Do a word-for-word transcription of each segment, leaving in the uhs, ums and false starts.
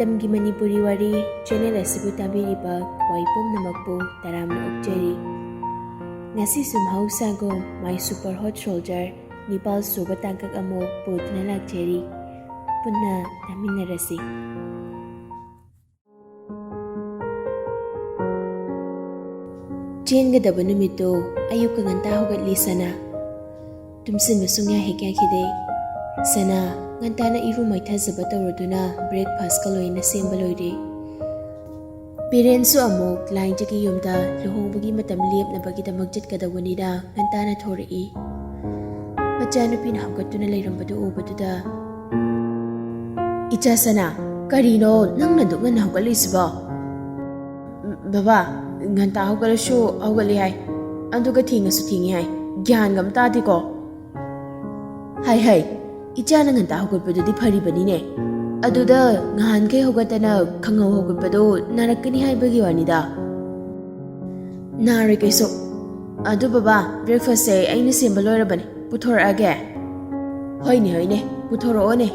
ꯃꯇꯝꯒꯤ ꯃꯅꯤꯄꯨꯔꯤ ꯋꯥꯔꯤ ꯆꯦꯅꯦꯜ ꯑꯁꯤꯕꯨ ꯇꯥꯕꯤꯔꯤꯕ ꯈ꯭ꯋꯥꯏ ꯄꯨꯝꯅꯃꯛꯄꯨ ꯇꯔꯥꯝꯅ ꯑꯣꯛꯆꯔꯤ꯫ ꯉꯁꯤꯁꯨ ꯃꯍꯧꯁꯥꯒꯨꯝ My Super Hot Soldier ꯅꯤꯄꯥꯜ ꯁꯨꯕ ꯇꯥꯡꯀꯛ ꯑꯃꯨꯛ ꯄꯨꯗꯨꯅ ꯂꯥꯛꯆꯔꯤ꯫ ꯄꯨꯟꯅ ꯇꯥꯃꯤꯟꯅꯔꯁꯤ꯫ ꯆꯦꯟꯒꯗꯕ ꯅꯨꯃꯤꯠꯇꯨ ꯑꯌꯨꯛꯀ ꯉꯟꯇꯥ ꯍꯧꯒꯠꯂꯤ ꯁꯅꯥ꯫ ꯇꯨꯝꯁꯤꯟꯕ ꯁꯨꯡꯌꯥ ꯍꯦꯛ ꯌꯥꯈꯤꯗꯦ꯫ ꯁꯅꯥ ꯉꯟꯇꯥꯅ ꯏꯔꯨ ꯃꯥꯏꯊꯖꯕ ꯇꯧꯔꯗꯨꯅ ꯕ꯭ꯔꯦꯛꯐꯥꯁꯀ ꯂꯣꯏꯅ ꯁꯦꯝꯕ ꯂꯣꯏꯔꯦ꯫ ꯕꯤꯔꯦꯟꯁꯨ ꯑꯃꯨꯛ ꯂꯥꯏꯟꯖꯒꯤ ꯌꯨꯝꯗ ꯂꯨꯍꯣꯡꯕꯒꯤ ꯃꯇꯝ ꯂꯦꯞꯅꯕꯒꯤꯗꯃꯛ ꯆꯠꯀꯗꯧꯕꯅꯤꯅ ꯉꯟꯇꯥꯅ ꯊꯣꯔꯛꯏ꯫ ꯃꯆꯥꯅꯨꯄꯤꯅ ꯍꯧꯒꯠꯇꯨꯅ ꯂꯩꯔꯝꯕꯗꯨ ꯎꯕꯗꯨꯗ, "ꯏꯆꯥ ꯁꯅꯥ, ꯀꯔꯤꯅꯣ ꯅꯪꯅ ꯑꯗꯨꯛ ꯉꯟꯅ ꯍꯧꯒꯠꯂꯤꯁꯤꯕꯣ?" "ꯕꯕꯥ, ꯉꯟꯇꯥ ꯍꯧꯒꯠꯂꯁꯨ ꯍꯧꯒꯠꯂꯤ ꯍꯥꯏ, ꯑꯗꯨꯒ ꯊꯦꯡꯉꯁꯨ ꯊꯦꯡꯉꯤ ꯍꯥꯏ꯫ ꯒ꯭ꯌꯥꯟꯒ ꯑꯃ ꯇꯥꯗꯦꯀꯣ?" "ꯍꯥꯏ ꯍꯥꯏ, ꯏꯆꯥꯅ ꯉꯟꯇꯥ ꯍꯧꯒꯠꯄꯗꯨꯗꯤ ꯐꯔꯤꯕꯅꯤꯅꯦ꯫ ꯑꯗꯨꯗ ꯉꯍꯥꯟꯈꯩ ꯍꯧꯒꯠꯇꯅ ꯈꯪꯍꯧ ꯍꯧꯒꯠꯄꯗꯣ ꯅꯥꯔꯛꯀꯅꯤ ꯍꯥꯏꯕꯒꯤ ꯋꯥꯅꯤꯗ꯫" "ꯅꯥꯔꯣꯏ ꯀꯩꯁꯨ꯫ ꯑꯗꯨ ꯕꯕꯥ, ꯕ꯭ꯔꯦꯛꯐꯥꯁꯁꯦ ꯑꯩꯅ ꯁꯦꯝꯕ ꯂꯣꯏꯔꯕꯅꯦ, ꯄꯨꯊꯣꯔꯛꯑꯒꯦ?" "ꯍꯣꯏꯅꯦ ꯍꯣꯏꯅꯦ, ꯄꯨꯊꯣꯔꯛꯑꯣꯅꯦ꯫"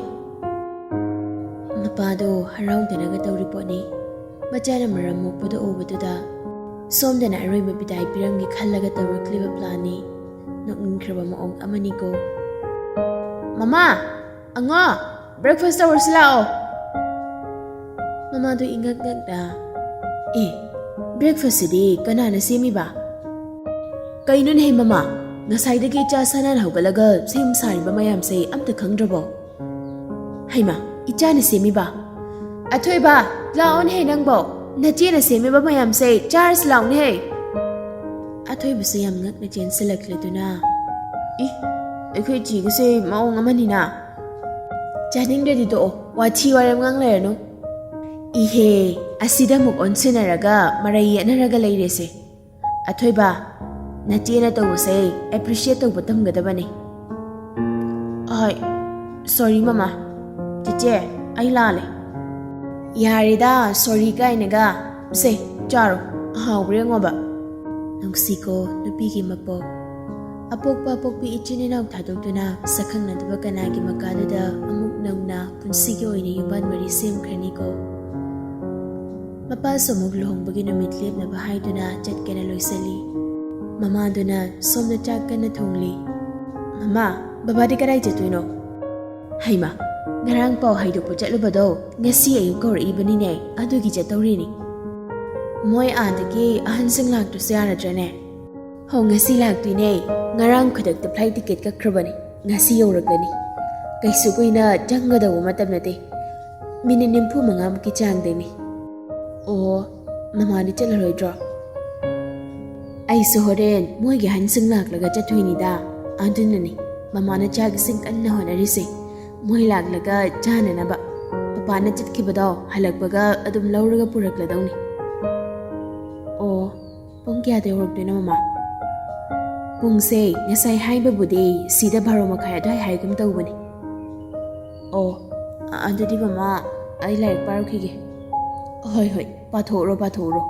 ꯃꯄꯥꯗꯣ ꯍꯔꯥꯎꯗꯅꯒ ꯇꯧꯔꯤ ꯄꯣꯠꯅꯤ꯫ ꯃꯆꯥꯅ ꯃꯔꯝ ꯃꯣꯛꯄꯗꯣ ꯎꯕꯗꯨꯗ ꯁꯣꯝꯗꯅ ꯑꯔꯣꯏꯕ ꯕꯤꯗꯥꯏ ꯄꯤꯔꯝꯒꯦ ꯈꯜꯂꯒ ꯇꯧꯔꯛꯂꯤꯕ ꯄ꯭ꯂꯥꯟꯅꯤ꯫ ꯅꯣꯛꯅꯤꯡꯈ꯭ꯔꯕ ꯃꯑꯣꯡ ꯑꯃꯅꯤꯀꯣ꯫ "ꯃꯃꯥ, ꯑꯉꯣ, ꯕ꯭ꯔꯦꯛꯐꯥꯁ ꯇꯧꯔꯁꯤ ꯂꯥꯛꯑꯣ꯫" ꯃꯃꯥꯗꯣ ꯏꯉꯛ ꯉꯛꯅ, "ꯑꯦ, ꯕ꯭ꯔꯦꯛꯐꯥꯁꯁꯤꯗꯤ ꯀꯅꯥꯅ ꯁꯦꯝꯃꯤꯕ?" "ꯀꯩꯅꯣꯅꯦꯍꯦ ꯃꯃꯥ, ꯉꯁꯥꯏꯗꯒꯤ ꯏꯆꯥ ꯁꯅꯥꯅ ꯍꯧꯒꯠꯂꯒ ꯁꯦꯝ ꯁꯥꯔꯤꯕ ꯃꯌꯥꯝꯁꯦ ꯑꯝꯇ ꯈꯪꯗ꯭ꯔꯕꯣ?" "ꯍꯩꯃꯥ, ꯏꯆꯥꯅ ꯁꯦꯝꯃꯤꯕ? ꯑꯊꯣꯏꯕ, ꯂꯥꯛꯑꯣꯅꯦꯍꯦ ꯅꯪꯕꯣ, ꯅꯆꯦꯅ ꯁꯦꯝꯃꯤꯕ ꯃꯌꯥꯝꯁꯦ ꯆꯥꯔꯁꯤ ꯂꯥꯛꯑꯣꯅꯦꯍꯦ꯫" ꯑꯊꯣꯏꯕꯁꯨ ꯌꯥꯝ ꯉꯛꯅ ꯆꯦꯟꯁꯤꯜꯂꯛꯂꯗꯨꯅ, "ꯏ, ꯑꯩꯈꯣꯏ ꯆꯦꯒꯁꯦ ꯃꯑꯣꯡ ꯑꯃꯅꯤꯅ꯫ ꯆꯥꯅꯤꯡꯗ꯭ꯔꯗꯤ ꯇꯣꯛꯑꯣ, ꯋꯥꯊꯤ ꯋꯥꯔꯦꯝ ꯉꯥꯡ ꯂꯩꯔꯅꯨ꯫" "ꯏꯍꯦ, ꯑꯁꯤꯗ ꯑꯃꯨꯛ ꯑꯣꯟꯁꯤꯟꯅꯔꯒ ꯃꯔꯩ ꯌꯦꯠꯅꯔꯒ ꯂꯩꯔꯦꯁꯦ꯫ ꯑꯊꯣꯏꯕ, ꯅꯆꯦꯅ ꯇꯧꯕꯁꯦ ꯑꯦꯄ꯭ꯔꯤꯁꯤꯌꯦꯠ ꯇꯧꯕ ꯇꯝꯒꯗꯕꯅꯦ꯫" "ꯍꯣꯏ, ꯁꯣꯔꯤ ꯃꯃꯥ꯫ ꯆꯦꯆꯦ, ꯑꯩ ꯂꯥꯜꯂꯦ꯫" "ꯌꯥꯔꯦꯗ, ꯁꯣꯔꯤ ꯀꯥꯏꯅꯒ꯫ ꯁꯦ, ꯆꯥꯔꯣ, ꯑꯍꯥꯎꯕ꯭ꯔꯥ ꯌꯦꯡꯉꯣꯕ꯫" ꯅꯨꯡꯁꯤꯀꯣ ꯅꯨꯄꯤꯒꯤ ꯃꯄꯣꯛ꯫ ꯑꯄꯣꯛꯄ ꯑꯄꯣꯛꯄꯤ ꯏꯆꯤꯟ ꯏꯅꯥꯎ ꯊꯥꯗꯣꯛꯇꯨꯅ ꯁꯛꯈꯪꯅꯗꯕ ꯀꯅꯥꯒꯤ ꯃꯀꯥꯗꯨꯗ ꯑꯃꯨꯛ ꯅꯧꯅ ꯄꯨꯟꯁꯤꯒꯤ ꯑꯣꯏꯅ ꯌꯨꯝꯕꯥꯟ ꯃꯔꯤ ꯁꯦꯝꯈ꯭ꯔꯅꯤꯀꯣ꯫ ꯃꯄꯥꯁꯨ ꯑꯃꯨꯛ ꯂꯨꯍꯣꯡꯕꯒꯤ ꯅꯨꯃꯤꯠ ꯂꯦꯞꯅꯕ ꯍꯥꯏꯗꯨꯅ ꯆꯠꯀꯦꯅ ꯂꯣꯏꯁꯤꯜꯂꯤ꯫ ꯃꯃꯥꯗꯨꯅ ꯁꯣꯝꯗ ꯆꯥꯛ ꯀꯟꯅ ꯊꯣꯡꯂꯤ꯫ "ꯃꯃꯥ, ꯕꯕꯥꯗꯤ ꯀꯗꯥꯏ ꯆꯠꯇꯣꯏꯅꯣ?" "ꯍꯩꯃꯥ, ꯉꯔꯥꯡ ꯄꯥꯎ ꯍꯥꯏꯗꯣꯛꯄ ꯆꯠꯂꯨꯕꯗꯣ ꯉꯁꯤ ꯑꯌꯨꯛ ꯀꯧꯔꯛꯏꯕꯅꯤꯅꯦ, ꯑꯗꯨꯒꯤ ꯆꯠꯇꯧꯔꯤꯅꯤ꯫ ꯃꯣꯏ ꯑꯥꯗꯒꯤ ꯑꯍꯟꯁꯤꯡ ꯂꯥꯛꯇ꯭ꯔꯁꯨ ꯌꯥꯔꯗ꯭ꯔꯅꯦ?" "ꯍꯣ, ꯉꯁꯤ ꯂꯥꯛꯇꯣꯏꯅꯦ꯫ ꯉꯔꯥꯡ ꯈꯨꯗꯛꯇ flight ticket ꯀꯛꯈ꯭ꯔꯕꯅꯤ꯫ ꯉꯁꯤ ꯌꯧꯔꯛꯂꯅꯤ꯫ ꯀꯩꯁꯨ ꯀꯨꯏꯅ ꯆꯪꯒꯗꯧꯕ ꯃꯇꯝ ꯅꯠꯇꯦ꯫ ꯃꯤꯅꯤꯠ ꯅꯤꯐꯨ ꯃꯉꯥꯃꯨꯛꯀꯤ ꯆꯥꯡꯗꯅꯤ꯫" "ꯑꯣ, ꯃꯃꯥꯗꯤ ꯆꯠꯂꯔꯣꯏꯗ꯭ꯔꯣ?" "ꯑꯩꯁꯨ ꯍꯣꯔꯦꯟ ꯃꯣꯏꯒꯤ ꯑꯍꯟꯁꯤꯡ ꯂꯥꯛꯂꯒ ꯆꯠꯇꯣꯏꯅꯤꯗ꯫ ꯑꯗꯨꯅꯅꯤ ꯃꯃꯥꯅ ꯆꯥꯛ ꯏꯁꯤꯡ ꯀꯟꯅ ꯍꯣꯠꯅꯔꯤꯁꯦ꯫ ꯃꯣꯏ ꯂꯥꯛꯂꯒ ꯆꯥꯅꯅꯕ꯫ ꯄꯄꯥꯅ ꯆꯠꯈꯤꯕꯗꯣ ꯍꯜꯂꯛꯄꯒ ꯑꯗꯨꯝ ꯂꯧꯔꯒ ꯄꯨꯔꯛꯂꯗꯧꯅꯤ꯫" "ꯑꯣ, ꯄꯨꯡ ꯀꯌꯥꯗ ꯌꯧꯔꯛꯇꯣꯏꯅꯣ, ꯃꯃꯥ?" "ꯄꯨꯡꯁꯦ ꯉꯁꯥꯏ ꯍꯥꯏꯕꯕꯨꯗꯤ ꯁꯤꯗ ꯕꯥꯔꯣ ꯃꯈꯥꯏ ꯑꯗꯨꯋꯥꯏ ꯍꯥꯏꯒꯨꯝ ꯇꯧꯕꯅꯤ꯫" "ꯑꯣ, ꯑ-, ꯑꯗꯨꯗꯤ ꯃꯃꯥ, ꯑꯩ ꯂꯥꯏꯔꯤꯛ ꯄꯥꯔꯨꯈꯤꯒꯦ꯫" "ꯍꯣꯏ, ꯍꯣꯏ, ꯄꯥꯊꯣꯛꯎꯔꯣ, ꯄꯥꯊꯣꯛꯎꯔꯣ꯫"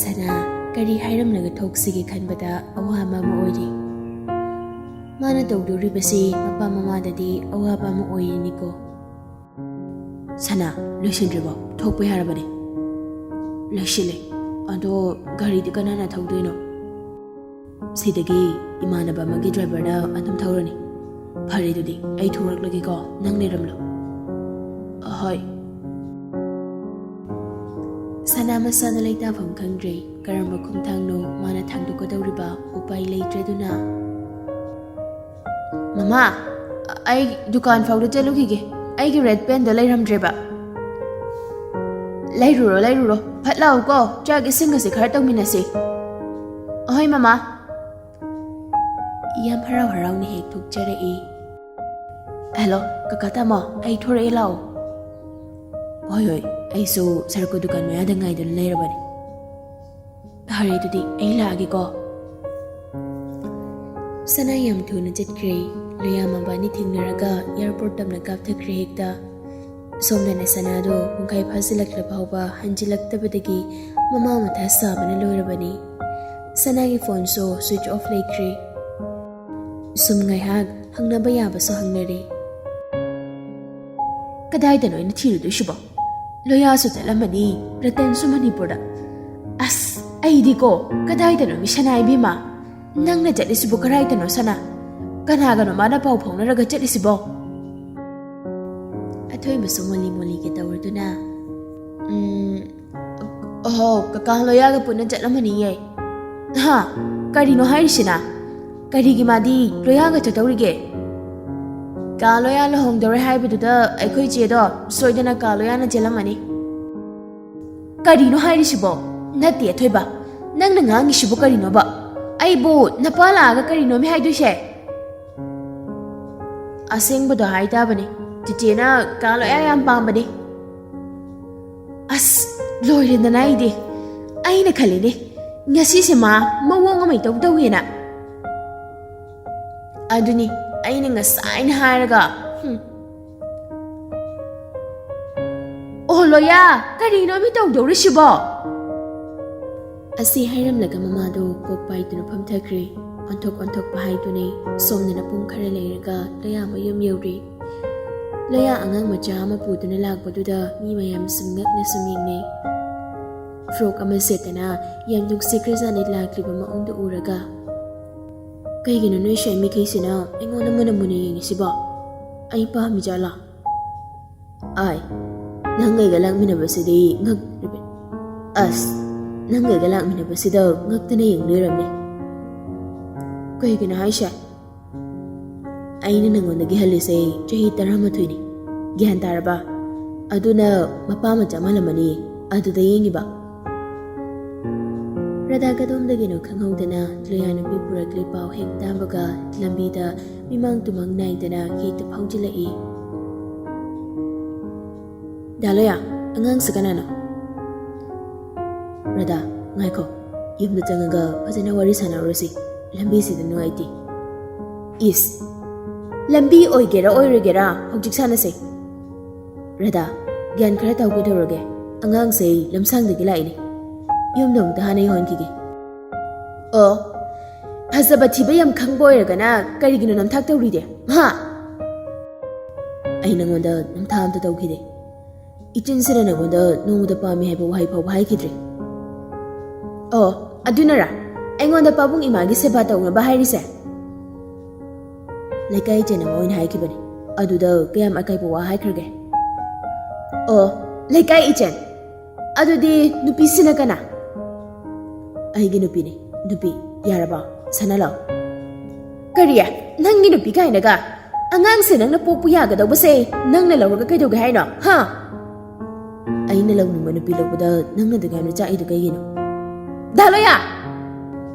ꯁꯅꯥ ꯀꯔꯤ ꯍꯥꯏꯔꯝꯂꯒ ꯊꯣꯛꯁꯤꯒꯦ ꯈꯟꯕꯗ ꯑꯋꯥꯕ ꯑꯃ ꯑꯣꯏꯔꯤ꯫ ꯃꯥꯅ ꯇꯧꯗꯣꯔꯤꯕꯁꯤ ꯃꯄꯥ ꯃꯃꯥꯗꯗꯤ ꯑꯋꯥꯕ ꯑꯃ ꯑꯣꯏꯔꯤꯅꯤꯀꯣ꯫ "ꯁꯅꯥ, ꯂꯣꯏꯁꯤꯟꯗ꯭ꯔꯤꯕꯣ? ꯊꯣꯛꯄ ꯌꯥꯔꯕꯅꯤ꯫" "ꯂꯣꯏꯁꯤꯜꯂꯦ꯫ ꯑꯗꯣ ꯒꯥꯔꯤꯗꯤ ꯀꯅꯥꯅ ꯊꯧꯗꯣꯏꯅꯣ?" "ꯁꯤꯗꯒꯤ ꯏꯃꯥꯟꯅꯕ ꯑꯃꯒꯤ driverꯅ ꯑꯗꯨꯝ ꯊꯧꯔꯅꯤ꯫" "ꯐꯔꯦ, ꯑꯗꯨꯗꯤ ꯑꯩ ꯊꯣꯔꯛꯂꯒꯦꯀꯣ, ꯅꯪ ꯂꯩꯔꯝꯂꯣ꯫" "ꯍꯣꯏ꯫" ꯁꯅꯥ ꯃꯁꯥꯗ ꯂꯩꯇꯥꯐꯝ ꯈꯪꯗ꯭ꯔꯦ꯫ ꯀꯔꯝꯕ ꯈꯣꯡꯊꯥꯡꯅꯣ ꯃꯥꯅ ꯊꯥꯡꯗꯣꯛꯀꯗꯧꯔꯤꯕ? ꯎꯄꯥꯏ ꯂꯩꯇ꯭ꯔꯦꯗꯨꯅ, "ꯃꯃꯥ, ꯑꯩ ꯗꯨꯀꯥꯟ ꯐꯥꯎꯗ ꯆꯠꯂꯨꯈꯤꯒꯦ꯫ ꯑꯩꯒꯤ red penꯗꯣ ꯂꯩꯔꯝꯗ꯭ꯔꯦꯕ꯫" "ꯂꯩꯔꯨꯔꯣ, ꯂꯩꯔꯨꯔꯣ꯫ ꯐꯠ ꯂꯥꯛꯎꯀꯣ, ꯆꯥꯛ ꯏꯁꯤꯡꯒꯁꯦ ꯈꯔ ꯇꯧꯃꯤꯟꯅꯁꯤ꯫" "ꯑꯍꯣꯏ, ꯃꯃꯥ꯫" ꯌꯥꯝ ꯍꯔꯥꯎ ꯍꯔꯥꯎꯅ ꯍꯦꯛ ꯊꯣꯛꯆꯔꯛꯏ꯫ "ꯍꯦꯜꯂꯣ, ꯀꯀꯥ ꯇꯥꯃꯣ, ꯑꯩ ꯊꯣꯔꯛꯑꯦ, ꯂꯥꯛꯑꯣ꯫" "ꯍꯣꯏ, ꯍꯣꯏ, ꯑꯩꯁꯨ ꯁꯔꯀꯨ ꯗꯨꯀꯥꯟ ꯃꯌꯥꯗ ꯉꯥꯏꯗꯨꯅ ꯂꯩꯔꯕꯅꯤ꯫" "ꯐꯔꯦ, ꯑꯗꯨꯗꯤ ꯑꯩ ꯂꯥꯛꯑꯒꯦꯀꯣ꯫" ꯁꯅꯥ ꯌꯥꯝ ꯊꯨꯅ ꯆꯠꯈ꯭ꯔꯦ꯫ ꯂꯨꯌꯥ ꯃꯕꯥꯅꯤ ꯊꯦꯡꯅꯔꯒ airport ꯇꯝꯅ ꯀꯥꯞꯊꯈ꯭ꯔꯦ ꯍꯦꯛꯇ꯫ ꯁꯣꯝꯗꯅ ꯁꯅꯥꯗꯣ ꯄꯨꯡꯈꯥꯏ ꯐꯥꯖꯤꯜꯂꯛꯂ ꯐꯥꯎꯕ ꯍꯟꯖꯤꯜꯂꯛꯇꯕꯗꯒꯤ ꯃꯃꯥ ꯃꯊꯥ ꯁꯥꯕꯅ ꯂꯣꯏꯔꯕꯅꯤ꯫ ꯁꯅꯥꯒꯤ phoneꯁꯨ switch off ꯂꯩꯈ꯭ꯔꯦ꯫ ꯁꯨꯝ ꯉꯥꯏꯍꯥꯛ ꯍꯪꯅꯕ ꯌꯥꯕꯁꯨ ꯍꯪꯅꯔꯦ꯫ ꯀꯗꯥꯏꯗꯅꯣ ꯑꯩꯅ ꯊꯤꯔꯨꯗꯣꯏꯁꯤꯕꯣ? ꯂꯣꯌꯥꯁꯨ ꯆꯠꯂꯝꯃꯅꯤ, ꯔꯇꯟꯁꯨ ꯃꯅꯤꯄꯨꯔꯗ꯫ ꯑꯁ, ꯑꯩꯗꯤꯀꯣ, ꯀꯗꯥꯏꯗꯅꯣ ꯃꯤ ꯁꯅꯥ ꯏꯕꯦꯝꯃ? ꯅꯪꯅ ꯆꯠꯂꯤꯁꯤꯕꯨ ꯀꯗꯥꯏꯗꯅꯣ ꯁꯅꯥ? ꯀꯅꯥꯒꯅꯣ ꯃꯥꯅ ꯄꯥꯎ ꯐꯥꯎꯅꯔꯒ ꯆꯠꯂꯤꯁꯤꯕꯣ? ꯑꯊꯣꯏꯕꯁꯨ ꯃꯣꯂꯤ ꯃꯣꯂꯤꯒ ꯇꯧꯔꯗꯨꯅ, "ꯎꯝ, ꯑꯍꯣ, ꯀꯀꯥ ꯂꯣꯌꯥꯒ ꯄꯨꯟꯅ ꯆꯠꯂꯝꯃꯅꯤꯌꯦ꯫" "ꯍꯥ? ꯀꯔꯤꯅꯣ ꯍꯥꯏꯔꯤꯁꯤꯅ? ꯀꯔꯤꯒꯤ ꯃꯥꯗꯤ ꯂꯣꯌꯥꯒ ꯆꯠꯇꯧꯔꯤꯒꯦ?" "ꯀꯥ ꯂꯣꯌꯥ ꯂꯨꯍꯣꯡꯗꯧꯔꯦ ꯍꯥꯏꯕꯗꯨꯗ ꯑꯩꯈꯣꯏ ꯆꯦꯗꯣ ꯁꯣꯏꯗꯅ ꯀꯥ ꯂꯣꯌꯥꯅ ꯆꯦꯜꯂꯝꯃꯅꯤ꯫" "ꯀꯔꯤꯅꯣ ꯍꯥꯏꯔꯤꯁꯤꯕꯣ? ꯅꯠꯇꯦ ꯑꯊꯣꯏꯕ, ꯅꯪꯅ ꯉꯥꯡꯉꯤꯁꯤꯕꯨ ꯀꯔꯤꯅꯣꯕ? ꯑꯩꯕꯨ ꯅꯄꯥ ꯂꯥꯛꯑꯒ ꯀꯔꯤꯅꯣꯃꯤ ꯍꯥꯏꯗꯣꯏꯁꯦ?" "ꯑꯁꯦꯡꯕꯗꯣ ꯍꯥꯏꯇꯥꯕꯅꯤ, ꯆꯤꯆꯦꯅ ꯀꯥ ꯂꯣꯌꯥ ꯌꯥꯝ ꯄꯥꯝꯕꯅꯤ꯫" ꯑꯁ, ꯂꯣꯏꯔꯦꯗꯅ ꯑꯩꯗꯤ꯫ ꯑꯩꯅ ꯈꯜꯂꯤꯅꯦ, ꯉꯁꯤꯁꯦ ꯃꯥ ꯃꯑꯣꯡ ꯑꯃ ꯏꯇꯧ ꯇꯧꯋꯦꯅ꯫ ꯑꯗꯨꯅꯤ ꯑꯩꯅ ꯉꯁꯥꯏꯅ ꯍꯥꯏꯔꯒ, ꯍꯨꯝ꯫ "ꯑꯣ ꯂꯣꯌꯥ, ꯀꯔꯤꯅꯣ ꯃꯤ ꯇꯧꯗꯧꯔꯤꯁꯤꯕꯣ?" ꯑꯁꯤ ꯍꯥꯏꯔꯝꯂꯒ ꯃꯃꯥꯗꯣ ꯀꯣꯛ ꯄꯥꯏꯗꯨꯅ ꯐꯝꯊꯈ꯭ꯔꯦ꯫ ꯑꯣꯟꯊꯣꯛ ꯑꯣꯟꯊꯣꯛꯄ ꯍꯥꯏꯗꯨꯅꯤ꯫ ꯁꯣꯝꯗꯅ ꯄꯨꯡ ꯈꯔ ꯂꯩꯔꯒ ꯂꯣꯌꯥ ꯃꯌꯨꯝ ꯌꯧꯔꯦ꯫ ꯂꯣꯌꯥ ꯑꯉꯥꯡ ꯃꯆꯥ ꯑꯃ ꯄꯨꯗꯨꯅ ꯂꯥꯛꯄꯗꯨꯗ ꯃꯤ ꯃꯌꯥꯝ ꯁꯨꯝ ꯉꯛꯅ ꯁꯨꯝ ꯌꯦꯡꯅꯩ꯫ ꯐ꯭ꯔꯣꯛ ꯑꯃ ꯁꯦꯠꯇꯅ ꯌꯥꯝ ꯅꯨꯡꯁꯤꯈ꯭ꯔꯖꯥꯠꯅꯤ ꯂꯥꯛꯂꯤꯕ ꯃꯑꯣꯡꯗꯨ ꯎꯔꯒ꯫ "ꯀꯩꯒꯤꯅꯣ ꯅꯣꯏ ꯁ꯭ꯋꯥꯏ ꯃꯤꯈꯩꯁꯤꯅ ꯑꯩꯉꯣꯟꯗ ꯃꯨꯟꯅ ꯃꯨꯟꯅ ꯌꯦꯡꯉꯤꯁꯤꯕꯣ? ꯑꯩ ꯄꯥꯝꯃꯤꯖꯥꯠꯂꯥ?" "ꯑꯥꯏ, ꯅꯪꯒꯩꯒ ꯂꯥꯛꯃꯤꯟꯅꯕꯁꯤꯗꯤ ꯉꯛ-, ꯑꯁ, ꯅꯪꯒꯩꯒ ꯂꯥꯛꯃꯤꯟꯅꯕꯁꯤꯗ ꯉꯛꯇꯅ ꯌꯦꯡ ꯂꯩꯔꯝꯃꯦ꯫" "ꯀꯩꯒꯤꯅꯣ ꯍꯥꯏꯁꯦ?" "ꯑꯩꯅ ꯅꯪꯉꯣꯟꯗꯒꯤ ꯍꯜꯂꯤꯁꯦ ꯆꯍꯤ ꯇꯔꯥꯃꯥꯊꯣꯏꯅꯤ꯫ ꯒ꯭ꯌꯥꯟ ꯇꯥꯔꯕ? ꯑꯗꯨꯅ ꯃꯄꯥ ꯃꯆꯥ ꯃꯥꯜꯂꯝꯃꯅꯤ, ꯑꯗꯨꯗ ꯌꯦꯡꯉꯤꯕ꯫" ꯔꯙꯥ ꯀꯗꯣꯝꯗꯒꯤꯅꯣ ꯈꯪꯍꯧꯗꯅ ꯂꯣꯌꯥ ꯅꯨꯄꯤ ꯄꯨꯔꯛꯂꯤ ꯄꯥꯎ ꯍꯦꯛ ꯇꯥꯕꯒ ꯂꯝꯕꯤꯗ ꯃꯤꯃꯥꯡ ꯇꯨꯃꯥꯡ ꯅꯥꯏꯗꯅ ꯍꯦꯛꯇ ꯐꯥꯎꯖꯤꯜꯂꯛꯏ꯫ "ꯗꯥ ꯂꯣꯌꯥ, ꯑꯉꯥꯡꯁꯤ ꯀꯅꯥꯅꯣ?" "ꯔꯙꯥ, ꯉꯥꯏꯈꯣ, ꯌꯨꯝꯗ ꯆꯪꯉꯒ ꯐꯖꯅ ꯋꯥꯔꯤ ꯁꯥꯟꯅꯔꯨꯔꯁꯤ, ꯂꯝꯕꯤꯁꯤꯗ ꯅꯨꯡꯉꯥꯏꯇꯦ꯫" "ꯏꯁ, ꯂꯝꯕꯤ ꯑꯣꯏꯒꯦꯔꯥ ꯑꯣꯏꯔꯣꯏꯒꯦꯔꯥ ꯍꯧꯖꯤꯛ ꯁꯥꯟꯅꯁꯦ꯫" "ꯔꯙꯥ, ꯒ꯭ꯌꯥꯟ ꯈꯔ ꯇꯥꯎ ꯀꯩꯗꯧꯔꯒꯦ? ꯑꯉꯥꯡꯁꯦ ꯂꯝꯁꯥꯡꯗꯒꯤ ꯂꯥꯛꯏꯅꯦ, ꯌꯨꯝꯗ ꯑꯃꯨꯛꯇ ꯍꯥꯟꯅ ꯌꯧꯍꯟꯈꯤꯒꯦ꯫" "ꯑꯣ, ꯐꯖꯕ ꯊꯤꯕ ꯌꯥꯝ ꯈꯪꯕ ꯑꯣꯏꯔꯒꯅ ꯀꯔꯤꯒꯤꯅꯣ ꯅꯝꯊꯥꯛ ꯇꯧꯔꯤꯗꯤ, ꯍꯥ?" ꯑꯩ ꯅꯉꯣꯟꯗ ꯅꯝꯊꯥꯛ ꯑꯝꯇ ꯇꯧꯈꯤꯗꯦ꯫ ꯏꯆꯤꯟꯁꯤꯅ ꯅꯉꯣꯟꯗ ꯅꯣꯡꯃꯗ ꯄꯥꯝꯃꯤ ꯍꯥꯏꯕ ꯋꯥꯍꯩ ꯐꯥꯎꯕ ꯍꯥꯏꯈꯤꯗ꯭ꯔꯤ꯫ ꯑꯣ, ꯑꯗꯨꯅꯔꯥ ꯑꯩꯉꯣꯟꯗ ꯄꯥꯕꯨꯡ ꯏꯃꯥꯒꯤ ꯁꯦꯕꯥ ꯇꯧꯅꯕ ꯍꯥꯏꯔꯤꯁꯦ? ꯂꯩꯀꯥꯏ ꯏꯆꯦꯅ ꯑꯃ ꯑꯣꯏꯅ ꯍꯥꯏꯈꯤꯕꯅꯤ꯫ ꯑꯗꯨꯗ ꯀꯌꯥꯝ ꯑꯀꯥꯏꯕ ꯋꯥ ꯍꯥꯏꯈ꯭ꯔꯒꯦ? ꯑꯣ, ꯂꯩꯀꯥꯏ ꯏꯆꯦꯟ? ꯑꯗꯨꯗꯤ ꯅꯨꯄꯤꯁꯤꯅ ꯀꯅꯥ? ꯑꯩꯒꯤ ꯅꯨꯄꯤꯅꯤ꯫ ꯅꯨꯄꯤ, ꯌꯥꯔꯕꯣ? ꯁꯅꯥ ꯂꯥꯎ꯫ ꯀꯔꯤ? ꯅꯪꯒꯤ ꯅꯨꯄꯤ ꯀꯥꯏꯅꯒ? ꯑꯉꯥꯡꯁꯦ ꯅꯪꯅ ꯄꯣꯛꯄ ꯌꯥꯒꯗꯧꯕꯁꯦ ꯅꯪꯅ ꯂꯧꯔꯒ ꯀꯩꯗꯧꯒꯦ ꯍꯥꯏꯅꯣ? ꯍꯥ? ꯑꯩꯅ ꯂꯧꯅꯤꯡꯕ ꯅꯨꯄꯤ ꯂꯧꯕꯗ ꯅꯪꯅ ꯑꯗꯨꯛ ꯌꯥꯝꯅ ꯆꯥꯛꯏꯗꯨ ꯀꯩꯒꯤꯅꯣ? ꯗꯥ ꯂꯣꯌꯥ!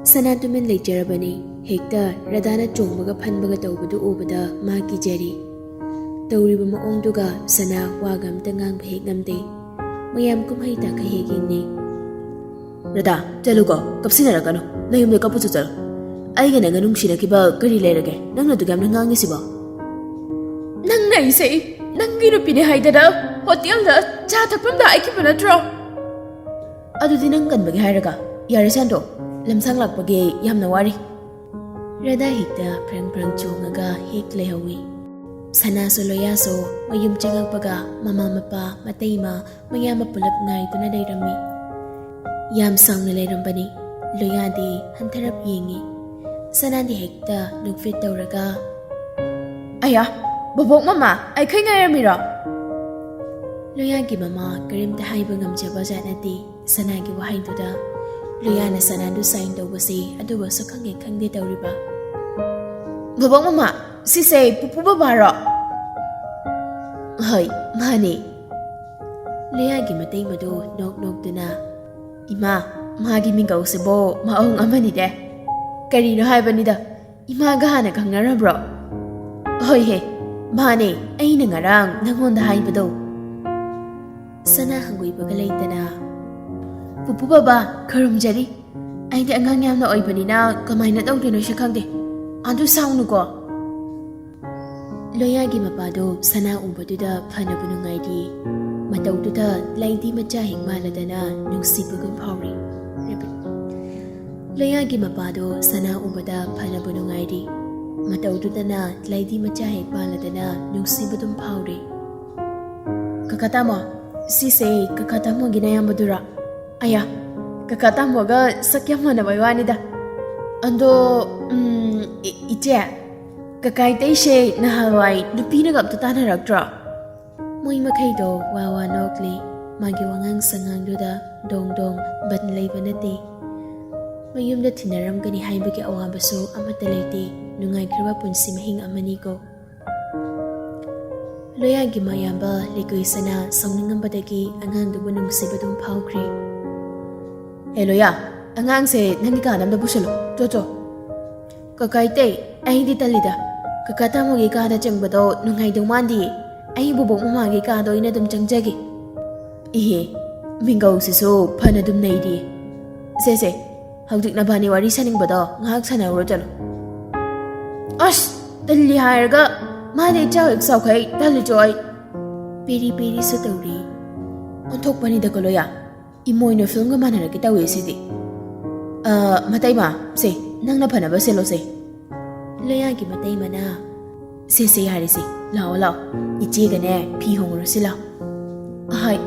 ꯁꯅꯥ ꯇꯨꯃꯤꯟ ꯂꯩꯖꯔꯕꯅꯤ꯫ ꯍꯦꯛꯇ ꯔꯥꯙꯥꯅ ꯆꯣꯡꯕꯒ ꯐꯟꯕꯒ ꯇꯧꯕꯗꯨ ꯎꯕꯗ ꯃꯥ ꯀꯤꯖꯔꯤ꯫ ꯇꯧꯔꯤꯕ ꯃꯑꯣꯡꯗꯨꯒ ꯁꯅꯥ ꯋꯥꯒ ꯑꯝꯇ ꯉꯥꯡꯕ ꯍꯦꯛ ꯉꯝꯗꯦ꯫ ꯃꯌꯥꯝ ꯀꯨꯝꯍꯩ ꯇꯥꯈꯩ ꯍꯦꯛ ꯌꯦꯡꯅꯩ꯫ ꯔꯥꯙꯥ, ꯆꯠꯂꯨꯀꯣ, ꯀꯞꯁꯤꯟꯅꯔꯛꯀꯅꯨ꯫ ꯅꯌꯨꯝꯗ ꯀꯞꯄꯨꯆꯣ, ꯆꯠꯂꯣ꯫ ꯑꯩꯒ ꯅꯪꯒ ꯅꯨꯡꯁꯤꯅꯈꯤꯕ ꯀꯔꯤ ꯂꯩꯔꯒꯦ? ꯅꯪꯅ ꯑꯗꯨꯛ ꯌꯥꯝꯅ ꯉꯥꯡꯉꯤꯁꯤꯕꯣ? ꯅꯪꯅ ꯑꯩꯁꯦ ꯅꯪꯒꯤ ꯅꯨꯄꯤꯅꯦ ꯍꯥꯏꯗꯅ ꯍꯣꯇꯦꯜꯗ ꯆꯥ ꯊꯛꯐꯝꯗ ꯍꯥꯏꯈꯤꯕ ꯅꯠꯇ꯭ꯔꯣ? ꯑꯗꯨꯗꯤ ꯅꯪ ꯀꯟꯕꯒꯤ ꯍꯥꯏꯔꯒ? ꯌꯥꯔꯦ ꯁꯥꯟꯇꯣ, ꯂꯝꯁꯥꯡ ꯂꯥꯛꯄꯒꯤ ꯌꯥꯝꯅ ꯋꯥꯔꯤ꯫ ꯔꯥꯙꯥ ꯍꯦꯛꯇ ꯐ꯭ꯔꯪ ꯐ꯭ꯔꯪ ꯆꯣꯡꯉꯒ ꯍꯦꯛ ꯂꯩꯍꯧꯏ꯫ ꯁꯅꯥꯁꯨ ꯂꯣꯌꯥꯁꯨ ꯃꯌꯨꯝ ꯆꯪꯉꯛꯄꯒ ꯃꯃꯥ ꯃꯄꯥ, ꯃꯇꯩꯃ, ꯃꯌꯥꯝꯕ ꯄꯨꯂꯞ ꯉꯥꯏꯗꯨꯅ ꯂꯩꯔꯝꯃꯤ꯫ ꯌꯥꯝ ꯁꯥꯡꯅ ꯂꯩꯔꯝꯕꯅꯤ꯫ ꯂꯣꯌꯥꯗꯤ ꯍꯟꯊꯔꯞ ꯌꯦꯡꯉꯤ꯫ ꯁꯅꯥꯗꯤ ꯍꯦꯛꯇ ꯅꯣꯛꯐꯦꯠ ꯇꯧꯔꯒ, "ꯑꯌꯥ, ꯕꯣꯕꯣꯛ ꯃꯃꯥ, ꯑꯩꯈꯣꯏ ꯉꯥꯏꯔꯝꯃꯤꯔꯣ?" ꯂꯣꯌꯥꯒꯤ ꯃꯃꯥ ꯀꯔꯤꯝꯇ ꯍꯥꯏꯕ ꯉꯝꯖꯕ ꯖꯥꯠ ꯅꯠꯇꯦ꯫ ꯁꯅꯥꯒꯤ ꯋꯥꯍꯩꯗꯨꯗ ꯂꯣꯌꯥꯅ ꯁꯅꯥꯗꯨ ꯁꯥꯏꯟ ꯇꯧꯕꯁꯦ ꯑꯗꯨꯕꯨꯁꯨ ꯈꯪꯉꯦ ꯈꯪꯗꯦ ꯇꯧꯔꯤꯕ꯫ "ꯕꯣꯕꯣꯛ ꯃꯃꯥ, ꯁꯤꯁꯦ ꯄꯨꯄꯨ ꯕꯕꯥꯔꯣ?" "ꯍꯣꯏ, ꯃꯥꯅꯦ꯫" ꯂꯣꯌꯥꯒꯤ ꯃꯇꯩꯃꯗꯨ ꯅꯣꯛ ꯅꯣꯛꯇꯨꯅ, "ꯏꯃꯥ, ꯃꯥꯒꯤ ꯃꯤꯡꯒꯧꯁꯤꯕꯣ ꯃꯑꯣꯡ ꯑꯃꯅꯤꯅꯦ꯫ ꯀꯔꯤꯅꯣ ꯍꯥꯏꯕꯅꯤꯗ, ꯏꯃꯥꯒ ꯍꯥꯟꯅ ꯈꯪꯅꯔꯕ꯭ꯔꯣ?" "ꯍꯣꯏꯍꯦ, ꯃꯥꯅꯦ, ꯑꯩꯅ ꯉꯔꯥꯡ ꯅꯪꯉꯣꯟꯗ ꯍꯥꯏꯕꯗꯣ꯫" ꯁꯅꯥ ꯍꯪꯒꯣꯏꯕꯒ ꯂꯩꯇꯅ, "ꯄꯨꯄꯨ ꯕꯕꯥ, ꯈꯨꯔꯨꯝꯖꯔꯤ꯫ ꯑꯩꯗꯤ ꯑꯉꯥꯡ ꯌꯥꯝꯅ ꯑꯣꯏꯕꯅꯤꯅ ꯀꯃꯥꯏꯅ ꯇꯧꯗꯣꯏꯅꯣꯁꯨ ꯈꯪꯗꯦ꯫ ꯑꯗꯨ ꯁꯥꯎꯅꯨꯀꯣ꯫" ꯂꯣꯌꯥꯒꯤ ꯃꯄꯥꯗꯣ ꯁꯅꯥ ꯎꯕꯗꯨꯗ ꯐꯅꯕꯨ ꯅꯨꯡꯉꯥꯏꯔꯤ꯫ ꯃꯇꯧꯗꯨꯗ ꯂꯥꯏꯗꯤ ꯃꯆꯥ ꯍꯦꯛ ꯃꯥꯜꯂꯗꯅ ꯅꯨꯡꯁꯤꯕꯒꯨꯝ ꯐꯥꯎꯔꯤ꯫ ꯂꯣꯌꯥꯒꯤ ꯃꯄꯥꯗꯣ ꯁꯅꯥ ꯎꯕꯗ ꯐꯅꯕꯨ ꯅꯨꯡꯉꯥꯏꯔꯤ꯫ ꯃꯇꯧꯗꯨꯗꯅ ꯂꯩꯗꯤ ꯃꯆꯥ ꯍꯦꯛ ꯄꯥꯜꯂꯗꯅ ꯅꯨꯡꯁꯤꯕꯗꯨꯝ ꯐꯥꯎꯔꯤ꯫ "ꯀꯀꯥ ꯇꯥꯃꯣ, ꯁꯤꯁꯦ ꯀꯀꯥ ꯇꯥꯃꯣꯒꯤ ꯅꯌꯥꯝꯕꯗꯨꯔꯥ? ꯑꯌꯥ, ꯀꯀꯥ ꯇꯥꯃꯣꯒ ꯁꯛ ꯌꯥꯝ ꯃꯥꯟꯅꯕꯩ ꯋꯥꯅꯤꯗ꯫ ꯑꯗꯣ, ꯎꯝ, ꯏ-, ꯏꯆꯦ, ꯀꯀꯥ ꯏꯇꯩꯁꯦ ꯅꯍꯥꯟꯋꯥꯏ ꯅꯨꯄꯤꯅꯒ ꯑꯝꯇ ꯇꯥꯟꯅꯔꯛꯇ꯭ꯔꯣ?" ꯃꯣꯏ ꯃꯈꯩꯗꯣ ꯋꯥ ꯋꯥ ꯅꯣꯛꯂꯤ꯫ ꯃꯥꯒꯤ ꯋꯥꯉꯥꯡ ꯁꯉꯥꯡꯗꯨꯗ ꯗꯣꯡ ꯗꯣꯡ ꯕꯟ ꯂꯩꯕ ꯅꯠꯇꯦ꯫ ꯃꯌꯨꯝꯗ ꯊꯤꯟꯅꯔꯝꯒꯅꯤ ꯍꯥꯏꯕꯒꯤ ꯑꯋꯥꯕꯁꯨ ꯑꯃꯠꯇ ꯂꯩꯇꯦ꯫ ꯅꯨꯡꯉꯥꯏꯈ꯭ꯔꯕ ꯄꯨꯟꯁꯤ ꯃꯍꯤꯡ ꯑꯃꯅꯤꯀꯣ꯫ ꯂꯣꯌꯥꯒꯤ ꯃꯌꯥꯝꯕ ꯂꯩꯀꯨꯏꯁꯅ ꯁꯥꯎꯅꯤꯡꯉꯝꯕꯗꯒꯤ ꯑꯉꯥꯡꯗꯨꯕꯨ ꯅꯨꯡꯁꯤꯕꯗꯨꯝ ꯐꯥꯎꯈ꯭ꯔꯦ꯫ "ꯍꯦ ꯂꯣꯌꯥ, ꯑꯉꯥꯡꯁꯦ ꯅꯪꯒꯤ ꯀꯥꯗ ꯑꯝꯇ ꯄꯨꯁꯜꯂꯨ꯫ ꯆꯣ, ꯆꯣ꯫" "ꯀꯀꯥ ꯏꯇꯩ, ꯑꯩꯗꯤ ꯇꯜꯂꯤꯗ꯫ ꯀꯀꯥ ꯇꯥꯃꯣꯒꯤ ꯀꯥꯗ ꯆꯪꯕꯗꯣ ꯅꯨꯡꯉꯥꯏꯗꯧ ꯃꯥꯟꯗꯤꯌꯦ꯫ ꯑꯩ ꯕꯣꯕꯣꯛ ꯃꯃꯥꯒꯤ ꯀꯥꯗ ꯑꯣꯏꯅ ꯑꯗꯨꯝ ꯆꯪꯖꯒꯦ꯫" "ꯏꯍꯦ, ꯃꯤꯡꯒꯧꯁꯤꯁꯨ ꯐꯅ ꯑꯗꯨꯝ ꯅꯩꯔꯤꯌꯦ꯫ ꯁꯦ, ꯁꯦ, ꯍꯧꯖꯤꯛ ꯅꯕꯥꯅꯤ ꯋꯥꯔꯤ ꯁꯥꯅꯤꯡꯕꯗꯣ ꯉꯥꯏꯍꯥꯛ ꯁꯥꯟꯅꯔꯨꯔꯣ ꯆꯠꯂꯣ꯫" "ꯑꯁ, ꯇꯜꯂꯤ ꯍꯥꯏꯔꯒ ꯃꯥꯗꯤ ꯏꯆꯥꯎ ꯍꯦꯛ ꯆꯥꯎꯈꯩ ꯇꯜꯂꯤꯆꯣ ꯑꯩ꯫" ꯄꯦꯔꯤ ꯄꯦꯔꯤꯁꯨ ꯇꯧꯔꯤ꯫ "ꯑꯣꯟꯊꯣꯛꯄꯅꯤꯗꯀꯣ ꯂꯣꯌꯥ, ꯏꯃꯣꯏꯅꯨ ꯐꯤꯂꯝꯒ ꯃꯥꯟꯅꯔꯛꯀꯦ ꯇꯧꯋꯦ ꯁꯤꯗꯤ꯫ ꯑ, ꯃꯇꯩꯃ, ꯁꯦ, ꯅꯪꯅ ꯐꯅꯕ ꯁꯦꯠꯂꯣꯁꯦ꯫" ꯂꯣꯌꯥꯒꯤ ꯃꯇꯩꯃꯅ, "ꯁꯦ, ꯁꯦ, ꯌꯥꯔꯦꯁꯦ, ꯂꯥꯛꯑꯣ, ꯂꯥꯛꯑꯣ, ꯏꯆꯦꯒꯅꯦ ꯐꯤ ꯍꯣꯡꯉꯨꯔꯁꯤ ꯂꯥꯛꯑꯣ꯫" ꯑꯍꯥꯏ꯫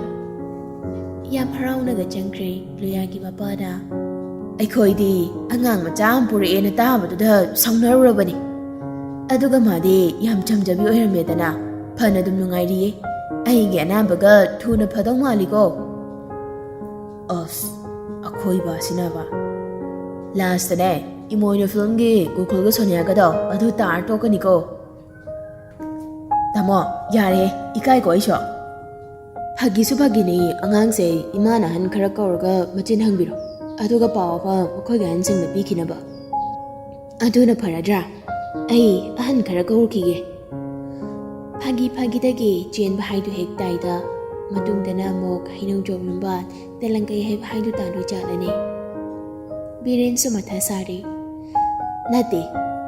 ꯌꯥꯝ ꯍꯔꯥꯎꯅꯒ ꯆꯪꯈ꯭ꯔꯦ ꯂꯣꯌꯥꯒꯤ ꯃꯄꯥꯅ꯫ "ꯑꯩꯈꯣꯏꯗꯤ ꯑꯉꯥꯡ ꯃꯆꯥ ꯑꯃ ꯄꯨꯔꯛꯑꯦꯅ ꯇꯥꯕꯗꯨꯗ ꯁꯥꯎꯅꯔꯨꯔꯕꯅꯤ꯫ ꯑꯗꯨꯒ ꯃꯥꯗꯤ ꯌꯥꯝ ꯆꯝꯖꯕꯤ ꯑꯣꯏꯔꯝꯃꯦꯗꯅ, ꯐꯅ ꯑꯗꯨꯝ ꯅꯨꯡꯉꯥꯏꯔꯤꯌꯦ꯫ ꯑꯩꯒꯤ ꯑꯅꯥꯕꯒ ꯊꯨꯅ ꯐꯗꯧ ꯃꯥꯜꯂꯤꯀꯣ꯫" ꯑꯁ, ꯑꯈꯣꯏꯕ ꯑꯁꯤꯅꯕ꯫ ꯂꯥꯁꯇꯅꯦ, ꯏꯃꯣꯏꯅꯨ ꯐꯤꯂꯝꯒꯤ ꯒꯣꯀꯨꯜꯒ ꯁꯣꯅꯤꯌꯥꯒꯗꯣ ꯑꯗꯨ ꯇꯥꯔ ꯇꯣꯛꯀꯅꯤꯀꯣ꯫ "ꯇꯥꯃꯣ, ꯌꯥꯔꯦ, ꯏꯀꯥꯏꯀꯣ ꯑꯩꯁꯨ꯫" "ꯐꯥꯒꯤꯁꯨ ꯐꯥꯒꯤꯅꯤ, ꯑꯉꯥꯡꯁꯦ ꯏꯃꯥꯅ ꯑꯍꯟ ꯈꯔ ꯀꯧꯔꯒ ꯃꯆꯤꯟ ꯍꯪꯕꯤꯔꯣ, ꯑꯗꯨꯒ ꯄꯥꯎ ꯑꯃ ꯃꯈꯣꯏꯒꯤ ꯑꯍꯟꯁꯤꯡꯗ ꯄꯤꯈꯤꯅꯕ꯫ ꯑꯗꯨꯅ ꯐꯔꯗ꯭ꯔꯥ? ꯑꯩ ꯑꯍꯟ ꯈꯔ ꯀꯧꯔꯨꯈꯤꯒꯦ꯫" ꯐꯥꯒꯤ ꯐꯥꯒꯤꯗꯒꯤ ꯆꯦꯟꯕ ꯍꯥꯏꯗꯨ ꯍꯦꯛ ꯇꯥꯏꯗ, ꯃꯇꯨꯡꯗꯅ ꯑꯃꯨꯛ ꯍꯩꯅꯧ ꯆꯣꯞꯂꯝꯕ ꯇꯦꯂꯪꯀꯩ ꯍꯥꯏꯕ ꯍꯥꯏꯗꯨ ꯇꯥꯗꯣꯏ ꯖꯥꯠꯂꯅꯦ꯫ ꯕꯤꯔꯦꯟꯁꯨ ꯃꯊꯥ ꯁꯥꯔꯦ꯫ "ꯅꯠꯇꯦ,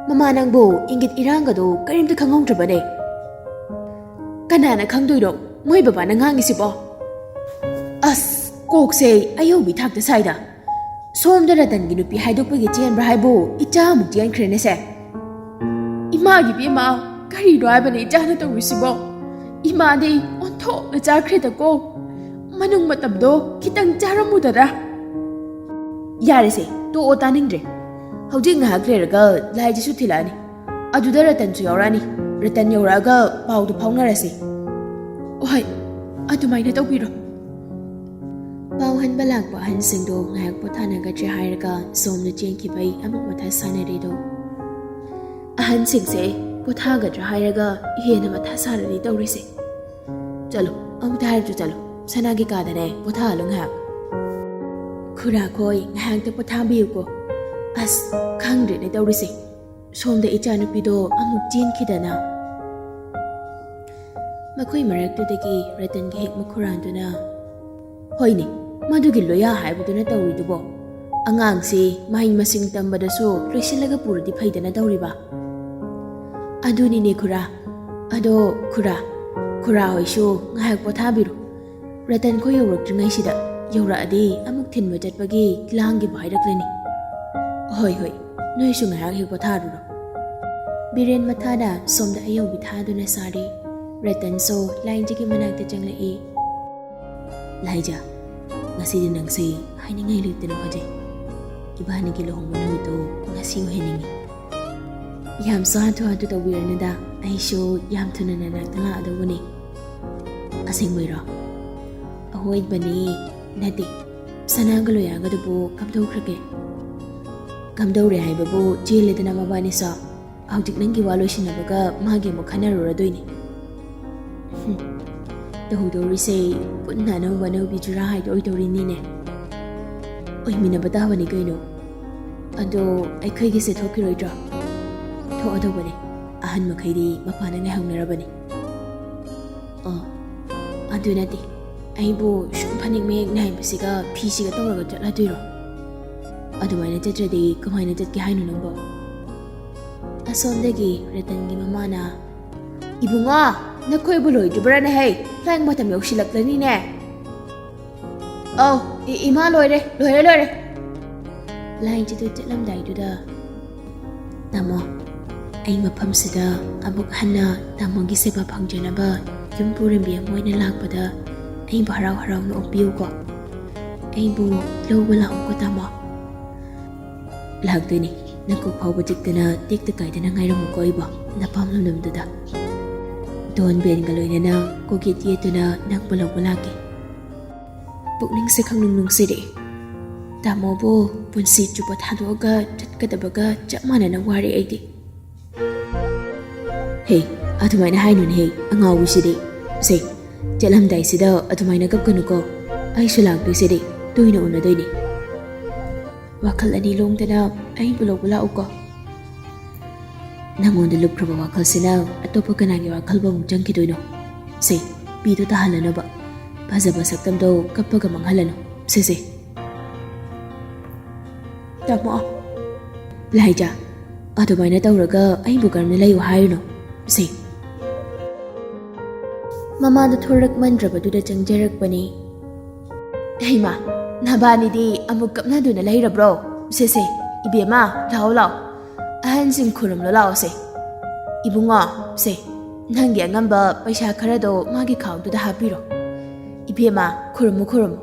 ꯃꯃꯥ ꯅꯪꯕꯨ ꯏꯪꯒꯤꯠ ꯏꯔꯥꯡꯒꯗꯣ ꯀꯔꯤꯝꯇ ꯈꯪꯍꯧꯗ꯭ꯔꯕꯅꯦ?" "ꯀꯅꯥꯅ ꯈꯪꯗꯣꯏꯅꯣ? ꯃꯣꯏ ꯕꯕꯥꯅ ꯉꯥꯡꯉꯤꯁꯤꯕꯣ?" ꯑꯁ, ꯀꯣꯛꯁꯦ ꯑꯌꯧꯕꯤ ꯊꯥꯛꯇ ꯁꯥꯏꯗ꯫ ꯁꯣꯝꯗ ꯔꯇꯟꯒꯤ ꯅꯨꯄꯤ ꯍꯥꯏꯗꯣꯛꯄꯒꯤ ꯆꯦꯟꯕ꯭ꯔꯥ ꯍꯥꯏꯕꯨ ꯏꯆꯥꯃꯨꯛ ꯆꯦꯟꯈ꯭ꯔꯦꯅꯦꯁꯦ꯫ ꯏꯃꯥꯒꯤ ꯕꯦꯝꯃ, ꯀꯔꯤꯅꯣ ꯍꯥꯏꯕꯅꯤ ꯏꯆꯥꯅ ꯇꯧꯔꯤꯁꯤꯕꯣ? ꯏꯃꯥꯗꯤ ꯑꯣꯟꯊꯣꯛꯅ ꯆꯥꯈ꯭ꯔꯦꯗꯀꯣ꯫ ꯃꯅꯨꯡ ꯃꯇꯝꯗꯣ ꯈꯤꯇꯪ ꯆꯥꯔꯝꯃꯨꯗꯅ꯫ ꯌꯥꯔꯦꯁꯦ, ꯇꯣꯛꯑꯣ, ꯇꯥꯅꯤꯡꯗ꯭ꯔꯦ꯫ ꯍꯧꯖꯤꯛ ꯉꯥꯏꯍꯥꯛ ꯂꯩꯔꯒ ꯂꯥꯏꯖꯤꯁꯨ ꯊꯤꯜꯂꯛꯑꯅꯤ꯫ ꯑꯗꯨꯗ ꯔꯇꯟꯁꯨ ꯌꯥꯎꯔꯛꯑꯅꯤ꯫ ꯔꯇꯟ ꯌꯧꯔꯛꯑꯒ ꯄꯥꯎꯗꯨ ꯐꯥꯎꯅꯔꯁꯤ꯫ ꯍꯣꯏ, ꯑꯗꯨꯃꯥꯏꯅ ꯇꯧꯕꯤꯔꯣ꯫ ꯄꯥꯎ ꯍꯟꯕ ꯂꯥꯛꯄ ꯑꯍꯟꯁꯤꯡꯗꯣ ꯉꯥꯏꯍꯥꯛ ꯄꯣꯊꯥꯅꯒꯗ꯭ꯔꯦ ꯍꯥꯏꯔꯒ ꯁꯣꯝꯗ ꯆꯦꯟꯈꯤꯕꯩ ꯑꯃꯨꯛ ꯃꯊꯥ ꯁꯥꯟꯅꯔꯦꯗꯣ꯫ ꯑꯍꯟꯁꯤꯡꯁꯦ ꯄꯣꯊꯥꯒꯗ꯭ꯔꯥ ꯍꯥꯏꯔꯒ ꯍꯦꯟꯅ ꯃꯊꯥ ꯁꯥꯔꯅꯤ ꯇꯧꯔꯤꯁꯦ꯫ ꯆꯠꯂꯣ, ꯑꯃꯨꯛꯇ ꯍꯥꯏꯔꯁꯨ ꯆꯠꯂꯣ, ꯁꯅꯥꯒꯤ ꯀꯥꯗꯅꯦ ꯄꯣꯊꯥꯍꯜꯂꯣ ꯉꯥꯏꯍꯥꯛ꯫ ꯈꯨꯔꯥꯈꯣꯏ, ꯉꯥꯏꯍꯥꯛꯇ ꯄꯣꯊꯥꯕꯤꯌꯨꯀꯣ꯫ ꯑꯁ, ꯈꯪꯗ꯭ꯔꯦꯅꯦ ꯇꯧꯔꯤꯁꯦ, ꯁꯣꯝꯗ ꯏꯆꯥꯅꯨꯄꯤꯗꯣ ꯑꯃꯨꯛ ꯆꯦꯟꯈꯤꯗꯅ꯫ ꯃꯈꯣꯏ ꯃꯔꯛꯇꯨꯗꯒꯤ ꯔꯇꯟꯒꯤ ꯍꯦꯛ ꯃꯈꯨꯔꯥꯟꯗꯨꯅ, "ꯍꯣꯏꯅꯦ, ꯃꯗꯨꯒꯤ ꯂꯣꯌꯥ ꯍꯥꯏꯕꯗꯨꯅ ꯇꯧꯔꯤꯗꯨꯕꯣ? ꯑꯉꯥꯡꯁꯤ ꯃꯍꯩ ꯃꯁꯤꯡ ꯇꯝꯕꯗꯁꯨ ꯂꯣꯏꯁꯤꯜꯂꯒ ꯄꯨꯔꯗꯤ ꯐꯩꯗꯅ ꯇꯧꯔꯤꯕ꯫ ꯑꯗꯨꯅꯤꯅꯦ ꯈꯨꯔꯥ꯫ ꯑꯗꯣ ꯈꯨꯔꯥ, ꯈꯨꯔꯥ ꯍꯣꯏꯁꯨ ꯉꯥꯏꯍꯥꯛ ꯄꯣꯊꯥꯕꯤꯔꯣ꯫ ꯔꯇꯟ ꯈꯣꯏ ꯌꯧꯔꯛꯇ꯭ꯔꯤꯉꯩꯁꯤꯗ, ꯌꯧꯔꯛꯑꯗꯤ ꯑꯃꯨꯛ ꯊꯤꯟꯕ ꯆꯠꯄꯒꯤ ꯂꯥꯡꯈꯤꯕ ꯍꯥꯏꯔꯛꯂꯅꯤ꯫ ꯍꯣꯏ, ꯍꯣꯏ, ꯅꯣꯏꯁꯨ ꯉꯥꯏꯍꯥꯛ ꯍꯦꯛ ꯄꯣꯊꯥꯔꯨꯔꯣ꯫" ꯕꯤꯔꯦꯟ ꯃꯊꯥꯗ ꯁꯣꯝꯗ ꯑꯌꯧꯕꯤ ꯊꯥꯗꯨꯅ ꯁꯥꯔꯤ꯫ ꯔꯇꯟꯁꯨ ꯂꯥꯏꯟꯖꯤꯒꯤ ꯃꯅꯥꯛꯇ ꯆꯪꯂꯛꯏ꯫ "ꯂꯥꯏꯖꯥ, ꯉꯁꯤꯗꯤ ꯅꯪꯁꯦ ꯍꯥꯏꯅꯤꯡꯉꯥꯏ ꯂꯩꯇꯅ ꯐꯖꯩ꯫ ꯏꯕꯥꯅꯤꯒꯤ ꯂꯨꯍꯣꯡꯕ ꯅꯨꯃꯤꯠꯇꯣ ꯉꯁꯤ ꯑꯣꯏꯍꯟꯅꯤꯡꯉꯤ꯫" "ꯌꯥꯝꯁꯨ ꯍꯥꯊꯨ ꯍꯥꯊꯨ ꯇꯧꯕꯤꯔꯅꯨꯗ, ꯑꯩꯁꯨ ꯌꯥꯝ ꯊꯨꯅ ꯅꯅꯥꯛꯇ ꯂꯥꯛꯑꯗꯧꯕꯅꯤ꯫" "ꯑꯁꯦꯡꯕꯩꯔꯣ?" "ꯑꯍꯣꯏꯕꯅꯤ, ꯅꯠꯇꯦ, ꯁꯅꯥꯒ ꯂꯣꯌꯥꯒꯗꯨꯕꯨ ꯀꯝꯗꯧꯈ꯭ꯔꯒꯦ?" "ꯀꯝꯗꯧꯔꯦ ꯍꯥꯏꯕꯕꯨ, ꯆꯦꯜꯂꯦꯗꯅ ꯃꯕꯥꯅꯤꯁꯨ꯫ ꯍꯧꯖꯤꯛ ꯅꯪꯒꯤ ꯋꯥ ꯂꯣꯏꯁꯤꯟꯅꯕꯒ ꯃꯥꯒꯤ ꯑꯃꯨꯛ ꯈꯟꯅꯔꯨꯔꯗꯣꯏꯅꯤ꯫" "ꯍꯨꯝ, ꯇꯧꯗꯧꯔꯤꯁꯦ ꯄꯨꯟꯅ ꯑꯅꯧꯕ ꯑꯅꯧꯕꯤ ꯖꯨꯔꯥ ꯍꯥꯏꯗꯣ ꯑꯣꯏꯗꯧꯔꯤꯅꯤꯅꯦ꯫ ꯑꯣꯏꯃꯤꯟꯅꯕ ꯇꯥꯕꯅꯤ ꯀꯩꯅꯣ꯫ ꯑꯗꯣ ꯑꯩꯈꯣꯏꯒꯤꯁꯦ ꯊꯣꯛꯈꯤꯔꯣꯏꯗ꯭ꯔꯣ?" "ꯊꯣꯛꯑꯗꯧꯕꯅꯦ꯫ ꯑꯍꯟ ꯃꯈꯩꯗꯤ ꯃꯄꯥꯟꯗ ꯉꯥꯏꯍꯧꯅꯔꯕꯅꯤ꯫" "ꯑꯣ, ꯑꯗꯨ ꯅꯠꯇꯦ, ꯑꯩꯕꯨ ꯁꯨꯝ ꯐꯅꯦꯛ ꯃꯌꯦꯛ ꯅꯥꯏꯕꯁꯤꯒ ꯐꯤꯁꯤꯒ ꯇꯧꯔꯒ ꯆꯠꯂꯗꯣꯏꯔꯣ? ꯑꯗꯨꯃꯥꯏꯅ ꯆꯠꯇ꯭ꯔꯗꯤ ꯀꯃꯥꯏꯅ ꯆꯠꯀꯦ ꯍꯥꯏꯅꯣ ꯅꯪꯕꯣ?" ꯑꯁꯣꯝꯗꯒꯤ ꯔꯇꯟꯒꯤ ꯃꯃꯥꯅ, "ꯏꯕꯨꯡꯉꯣ, ꯅꯈꯣꯏꯕꯨ ꯂꯣꯏꯗ꯭ꯔꯤꯕ꯭ꯔꯥꯅꯦ ꯍꯩ? ꯐ꯭ꯂꯥꯏꯠ ꯃꯇꯝ ꯌꯧꯁꯤꯜꯂꯛꯂꯅꯤꯅꯦ꯫" "ꯑꯧ, ꯏ-, ꯏꯃꯥ, ꯂꯣꯏꯔꯦ, ꯂꯣꯏꯔꯦ, ꯂꯣꯏꯔꯦ꯫" ꯂꯥꯏꯟꯁꯤꯗ ꯆꯠꯂꯝꯗꯥꯏꯗꯨꯗ, "ꯇꯥꯃꯣ, ꯑꯩ ꯃꯐꯝꯁꯤꯗ ꯑꯃꯨꯛ ꯍꯟꯅ ꯇꯥꯃꯣꯒꯤ ꯁꯦꯕꯥ ꯐꯪꯖꯅꯕ ꯌꯨꯝ ꯄꯨꯔꯦꯝꯕꯤ ꯑꯃ ꯑꯣꯏꯅ ꯂꯥꯛꯄꯗ ꯑꯩꯕꯨ ꯍꯔꯥꯎ ꯍꯔꯥꯎꯅ ꯑꯣꯛꯄꯤꯌꯨꯀꯣ꯫ ꯑꯩꯕꯨ ꯂꯧꯕ ꯂꯥꯛꯎꯀꯣ ꯇꯥꯃꯣ꯫ ꯂꯥꯛꯇꯣꯏꯅꯤ꯫ ꯅꯀꯣꯛ ꯐꯥꯎꯕ ꯆꯤꯛꯇꯅ ꯇꯦꯛꯇ ꯀꯥꯏꯗꯅ ꯉꯥꯏꯔꯝꯃꯨꯀꯣ ꯑꯩꯕꯨ ꯅꯄꯥꯝ ꯂꯝꯗꯝꯗꯨꯗ꯫ ꯗꯣꯟ ꯕꯦꯟꯒ ꯂꯣꯏꯅꯅ ꯀꯣꯛꯌꯦꯠ ꯌꯦꯠꯇꯨꯅ ꯅꯪꯕꯨ ꯂꯧꯕ ꯂꯥꯛꯀꯦ꯫ ꯄꯨꯛꯅꯤꯡꯁꯦ ꯈꯪꯅꯨꯡ ꯅꯨꯡꯁꯤꯔꯛꯑꯦ꯫ ꯇꯥꯃꯣꯕꯨ ꯄꯨꯟꯁꯤ ꯆꯨꯞꯄ ꯊꯥꯗꯣꯛꯑꯒ ꯆꯠꯀꯗꯕꯒ ꯆꯞ ꯃꯥꯟꯅꯅ ꯋꯥꯔꯦ ꯑꯩꯗꯤ꯫ ꯍꯦ, ꯑꯗꯨꯃꯥꯏꯅ ꯍꯥꯏꯅꯨꯅꯦꯍꯦ, ꯑꯉꯥꯎꯕꯤꯁꯤꯗꯤ꯫ ꯁꯦ, ꯆꯠꯂꯝꯗꯥꯏꯁꯤꯗ ꯑꯗꯨꯃꯥꯏꯅ ꯀꯞꯀꯅꯨꯀꯣ꯫ ꯑꯩꯁꯨ ꯂꯥꯛꯇꯣꯏꯁꯤꯗꯤ, ꯇꯣꯏꯅ ꯎꯅꯗꯣꯏꯅꯤ꯫ ꯋꯥꯈꯜ ꯑꯅꯤ ꯂꯣꯡꯗꯅ ꯑꯩꯕꯨ ꯂꯧꯕ ꯂꯥꯛꯎꯀꯣ꯫ ꯅꯪꯉꯣꯟꯗ ꯂꯨꯞꯈ꯭ꯔꯕ ꯋꯥꯈꯜꯁꯤꯅ ꯑꯇꯣꯞꯄ ꯀꯅꯥꯒꯤ ꯋꯥꯈꯜꯕꯨ ꯑꯃꯨꯛ ꯆꯪꯈꯤꯗꯣꯏꯅꯣ? ꯁꯦ, ꯄꯤꯗꯣ ꯇꯥꯍꯜꯂꯅꯕ꯫ ꯐꯖꯕ ꯁꯛꯇꯝꯗꯣ ꯀꯞꯄꯒ ꯃꯥꯡꯍꯜꯂꯅꯨ꯫ ꯁꯦ, ꯁꯦ꯫ ꯇꯥꯃꯣ꯫ ꯂꯥꯏꯖꯥ, ꯑꯗꯨꯃꯥꯏꯅ ꯇꯧꯔꯒ ꯑꯩꯕꯨ ꯀꯔꯝꯅ ꯂꯩꯌꯨ ꯍꯥꯏꯔꯤꯅꯣ? ꯁꯦ꯫ ꯃꯃꯥꯗ ꯊꯣꯔꯛꯃꯟꯗ꯭ꯔꯕꯗꯨꯗ ꯆꯪꯖꯔꯛꯄꯅꯤ꯫ ꯍꯩꯃꯥ, ꯅꯕꯥꯅꯤꯗꯤ ꯑꯃꯨꯛ ꯀꯞꯅꯗꯨꯅ ꯂꯩꯔꯕ꯭ꯔꯣ? ꯁꯦ, ꯁꯦ, ꯏꯕꯦꯝꯃ, ꯂꯥꯛꯑꯣ, ꯂꯥꯛꯑꯣ꯫ ꯑꯍꯟꯁꯤꯡ ꯈꯨꯔꯨꯝꯂꯣ, ꯂꯥꯛꯑꯣ ꯁꯦ꯫ ꯏꯕꯨꯡꯉꯣ, ꯁꯦ, ꯅꯪꯒꯤ ꯑꯉꯝꯕ ꯄꯩꯁꯥ ꯈꯔꯗꯣ ꯃꯥꯒꯤ ꯈꯥꯎꯗꯨꯗ ꯍꯥꯞꯄꯤꯔꯣ꯫ ꯏꯕꯦꯝꯃ, ꯈꯨꯔꯨꯝꯃꯨ, ꯈꯨꯔꯨꯝꯃꯨ꯫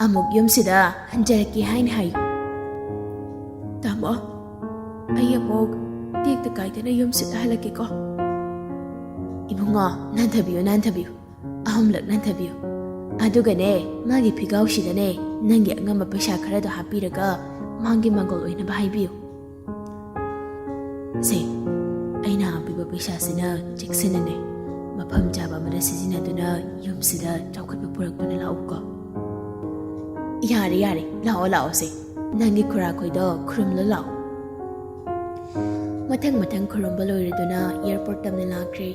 ꯑꯃꯨꯛ ꯌꯨꯝꯁꯤꯗ ꯍꯟꯖꯔꯛꯀꯦ ꯍꯥꯏꯅ ꯍꯥꯏꯌꯨ꯫ ꯇꯥꯃꯣ, ꯑꯩ ꯑꯃꯨꯛ ꯇꯦꯛꯇ ꯀꯥꯏꯗꯅ ꯌꯨꯝꯁꯤꯗ ꯍꯜꯂꯛꯀꯦꯀꯣ꯫ ꯏꯕꯨꯡꯉꯣ, ꯅꯥꯟꯊꯕꯤꯌꯨ, ꯅꯥꯟꯊꯕꯤꯌꯨ꯫ ꯑꯍꯨꯝꯂꯛ ꯅꯥꯟꯊꯕꯤꯌꯨ꯫ ꯑꯗꯨꯒꯅꯦ, ꯃꯥꯒꯤ ꯐꯤꯒꯥꯎꯁꯤꯗꯅꯦ, ꯅꯪꯒꯤ ꯑꯉꯝꯕ ꯄꯩꯁꯥ ꯈꯔꯗꯣ ꯍꯥꯞꯄꯤꯔꯒ ꯃꯥꯒꯤ ꯃꯪꯒꯣꯜ ꯑꯣꯏꯅꯕ ꯍꯥꯏꯕꯤꯌꯨ꯫ ꯁꯦ, ꯑꯩꯅ ꯍꯥꯞꯄꯤꯕ ꯄꯩꯁꯥꯁꯤꯅ ꯆꯦꯛꯁꯤꯟꯅꯅꯦ, ꯃꯐꯝ ꯆꯥꯕ ꯑꯃꯗ ꯁꯤꯖꯤꯟꯅꯗꯨꯅ ꯌꯨꯝꯁꯤꯗ ꯆꯥꯎꯈꯠꯄ ꯄꯨꯔꯛꯇꯨꯅ ꯂꯥꯛꯎꯀꯣ꯫ ꯌꯥꯔꯦ, ꯌꯥꯔꯦ, ꯂꯥꯛꯑꯣ, ꯂꯥꯛꯑꯣ ꯁꯦ꯫ ꯅꯪꯒꯤ ꯈꯨꯔꯥꯈꯣꯏꯗꯣ ꯈꯨꯔꯨꯝꯂꯣ ꯂꯥꯛꯑꯣ꯫ ꯃꯊꯪ ꯃꯊꯪ ꯈꯨꯔꯨꯝꯕ ꯂꯣꯏꯔꯗꯨꯅ ꯑꯦꯌꯔꯄꯣꯔꯠ ꯇꯝꯅ ꯂꯥꯛꯈ꯭ꯔꯦ꯫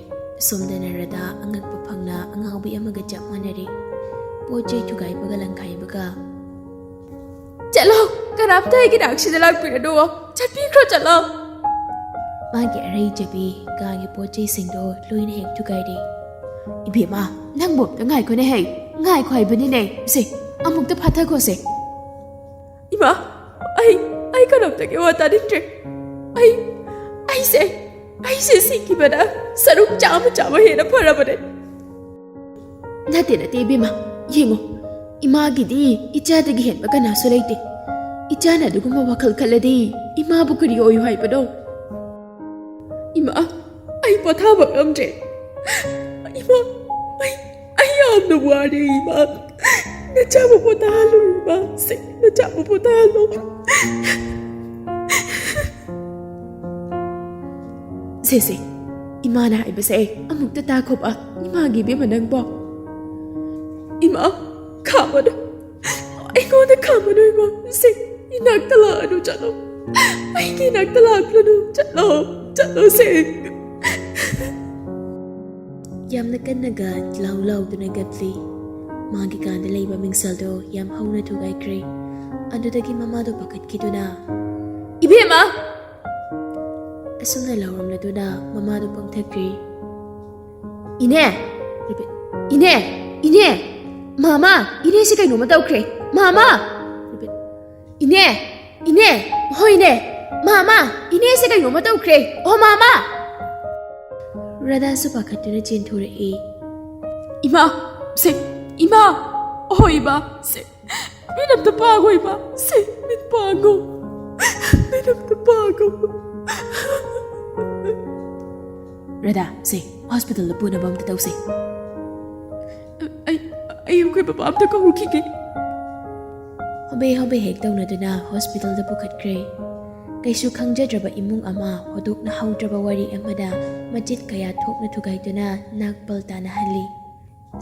ꯁꯣꯝꯗꯅ ꯔꯥꯙꯥ ꯑꯉꯛꯄ ꯐꯪꯅ ꯑꯉꯥꯎꯕꯤ ꯑꯃꯒ ꯆꯞ ꯃꯥꯟꯅꯔꯦ꯫ ꯄꯣꯠ ꯆꯩ ꯊꯨꯒꯥꯏꯕꯒ ꯂꯪꯈꯥꯏꯕꯒ꯫ "ꯆꯠꯂꯣ, ꯀꯅꯥꯝꯇ ꯑꯩꯒꯤ ꯅꯥꯛꯁꯤꯗ ꯂꯥꯛꯄꯤꯔꯅꯨ, ꯆꯠꯄꯤꯈ꯭ꯔꯣ, ꯆꯠꯂꯣ꯫" ꯃꯥꯒꯤ ꯑꯔꯩ ꯆꯕꯤ ꯀꯥꯒꯤ ꯄꯣꯠ ꯆꯩꯁꯤꯡꯗꯣ ꯂꯣꯏꯅ ꯍꯦꯛ ꯊꯨꯒꯥꯏꯔꯦ꯫ "ꯏꯕꯦꯝꯃ, ꯅꯪꯕꯨ ꯑꯝꯇ ꯉꯥꯏꯈꯣꯅꯦ ꯍꯩ, ꯉꯥꯏꯈꯣ ꯍꯥꯏꯕꯅꯤꯅꯦ꯫ ꯁꯦ, ꯑꯃꯨꯛꯇ ꯐꯥꯊꯈꯣꯁꯦ꯫" "ꯏꯃꯥ, ꯑꯩ, ꯑꯩ ꯀꯅꯥꯝꯇꯒꯤ ꯋꯥ ꯇꯥꯅꯤꯡꯗ꯭ꯔꯦ꯫ ꯑꯩ, ꯑꯩ ꯑꯩꯁꯦ ꯑꯩꯁꯦ ꯁꯤꯈꯤꯕꯅ ꯁꯔꯨꯛ ꯆꯥꯝꯃ ꯆꯥꯝꯃ ꯍꯦꯟꯅ ꯐꯔꯕꯅꯦ꯫ ꯅꯠꯇꯦ, ꯅꯠꯇꯦ, ꯏꯕꯦꯝꯃ, ꯌꯦꯡꯉꯣ, ꯏꯃꯥꯒꯤꯗꯤ ꯏꯆꯥꯗꯒꯤ ꯍꯦꯟꯕ ꯀꯅꯥꯁꯨ ꯂꯩꯇꯦ꯫ ꯏꯆꯥꯅ ꯑꯗꯨꯒꯨꯝꯕ ꯋꯥꯈꯜ ꯈꯜꯂꯗꯤ ꯏꯃꯥꯕꯨ ꯀꯔꯤ ꯑꯣꯏꯌꯨ ꯍꯥꯏꯕꯅꯣ? ꯏꯃꯥ, ꯑꯩ ꯄꯣꯊꯥꯕ ꯉꯝꯗ꯭ꯔꯦ꯫ ꯏꯃꯥ, ꯑꯩ ꯑꯩ ꯌꯥꯝꯅ ꯋꯥꯔꯦ, ꯏꯃꯥ꯫ ꯅꯆꯥꯕꯨ ꯄꯣꯊꯥꯍꯜꯂꯨ, ꯏꯃꯥ꯫ ꯁꯦ, ꯅꯆꯥꯕꯨ ꯄꯣꯊꯥꯍꯜꯂꯨ꯫ ꯁꯦ, ꯁꯦ, ꯏꯃꯥꯅ ꯍꯥꯏꯕꯁꯦ ꯑꯃꯨꯛꯇ ꯇꯥꯈꯣꯕ꯫ ꯏꯃꯥꯒꯤ ꯏꯕꯦꯝꯃ ꯅꯪꯕꯣ꯫ ꯏꯃꯥ, ꯈꯥꯝꯃꯅꯨ꯫ ꯑꯩꯉꯣꯟꯗ ꯈꯥꯝꯃꯅꯨ, ꯏꯃꯥ꯫ ꯁꯦ, ꯏꯅꯥꯛꯇ ꯂꯥꯛꯑꯅꯨ, ꯆꯠꯂꯣ꯫ ꯑꯩꯒꯤ ꯏꯅꯥꯛꯇ ꯂꯥꯛꯂꯅꯨ, ꯆꯠꯂꯣ꯫ ꯆꯠꯂꯣ, ꯁꯦ꯫ ꯌꯥꯝꯅ ꯀꯟꯅꯒ ꯂꯥꯎ ꯂꯥꯎꯗꯨꯅ ꯀꯞꯂꯤ꯫ ꯃꯥꯒꯤ ꯀꯥꯗ ꯂꯩꯕ ꯃꯤꯡꯁꯦꯜꯗꯣ ꯌꯥꯝ ꯍꯧꯅ ꯊꯨꯒꯥꯏꯈ꯭ꯔꯦ꯫ ꯑꯗꯨꯗꯒꯤ ꯃꯃꯥꯗꯣ ꯄꯥꯈꯠꯈꯤꯗꯨꯅ, "ꯏꯕꯦꯝꯃ!" ꯑꯁꯨꯝꯅ ꯂꯥꯎꯔꯝꯂꯗꯨꯅ ꯃꯃꯥꯗꯣ ꯄꯪꯊꯈ꯭ꯔꯦ꯫ "ꯏꯅꯦ!" Repeat. "ꯏꯅꯦ! ꯏꯅꯦ! ꯃꯥꯃꯥ! ꯏꯅꯦꯁꯤ ꯀꯩꯅꯣꯝꯃ ꯇꯧꯈ꯭ꯔꯦ! ꯃꯥꯃꯥ!" Repeat. "ꯏꯅꯦ! ꯏꯅꯦ! ꯍꯣꯏꯅꯦ! ꯃꯥꯃꯥ! ꯏꯅꯦꯁꯦ ꯀꯩꯅꯣꯝꯃ ꯇꯧꯈ꯭ꯔꯦ! ꯑꯣ ꯃꯥꯃꯥ!" ꯔꯥꯙꯥꯁꯨ ꯄꯥꯈꯠꯇꯨꯅ ꯆꯦꯟꯊꯣꯔꯛꯏ꯫ "ꯏꯃꯥ! ꯁꯦ! ꯏꯃꯥ! ꯑꯍꯣ ꯏꯃꯥ! ꯁꯦ! ꯃꯤꯠ ꯑꯝꯇ ꯄꯥꯡꯉꯣ ꯏꯃꯥ! ꯁꯦ! ꯃꯤꯠ ꯄꯥꯡꯉꯣ! ꯃꯤꯠ ꯑꯝꯇ ꯄꯥꯡꯉꯣ!" "ꯔꯥꯙꯥ, ꯁꯦ, ꯍꯣꯁꯄꯤꯇꯥꯜꯗ ꯄꯨꯅꯕ ꯑꯝꯇ ꯇꯧꯁꯦ꯫ ꯑꯩ, ꯑꯩ ꯑꯩꯈꯣꯏ ꯕꯕꯥ ꯑꯝꯇ ꯀꯧꯔꯨꯈꯤꯒꯦ꯫" ꯍꯣꯕꯦ ꯍꯣꯕꯦ ꯍꯦꯛ ꯇꯧꯅꯗꯨꯅ ꯍꯣꯁꯄꯤꯇꯥꯜꯗ ꯄꯨꯈꯠꯈ꯭ꯔꯦ꯫ ꯀꯩꯁꯨ ꯈꯪꯖꯗ꯭ꯔꯕ ꯏꯃꯨꯡ ꯑꯃ ꯍꯧꯗꯣꯛꯅ ꯍꯧꯗ꯭ꯔꯕ ꯋꯥꯔꯤ ꯑꯃꯗ ꯃꯆꯦꯠ ꯀꯌꯥ ꯊꯣꯛꯅ ꯊꯨꯒꯥꯏꯗꯨꯅ ꯅꯥꯛꯄꯜ ꯇꯥꯅꯍꯜꯂꯤ꯫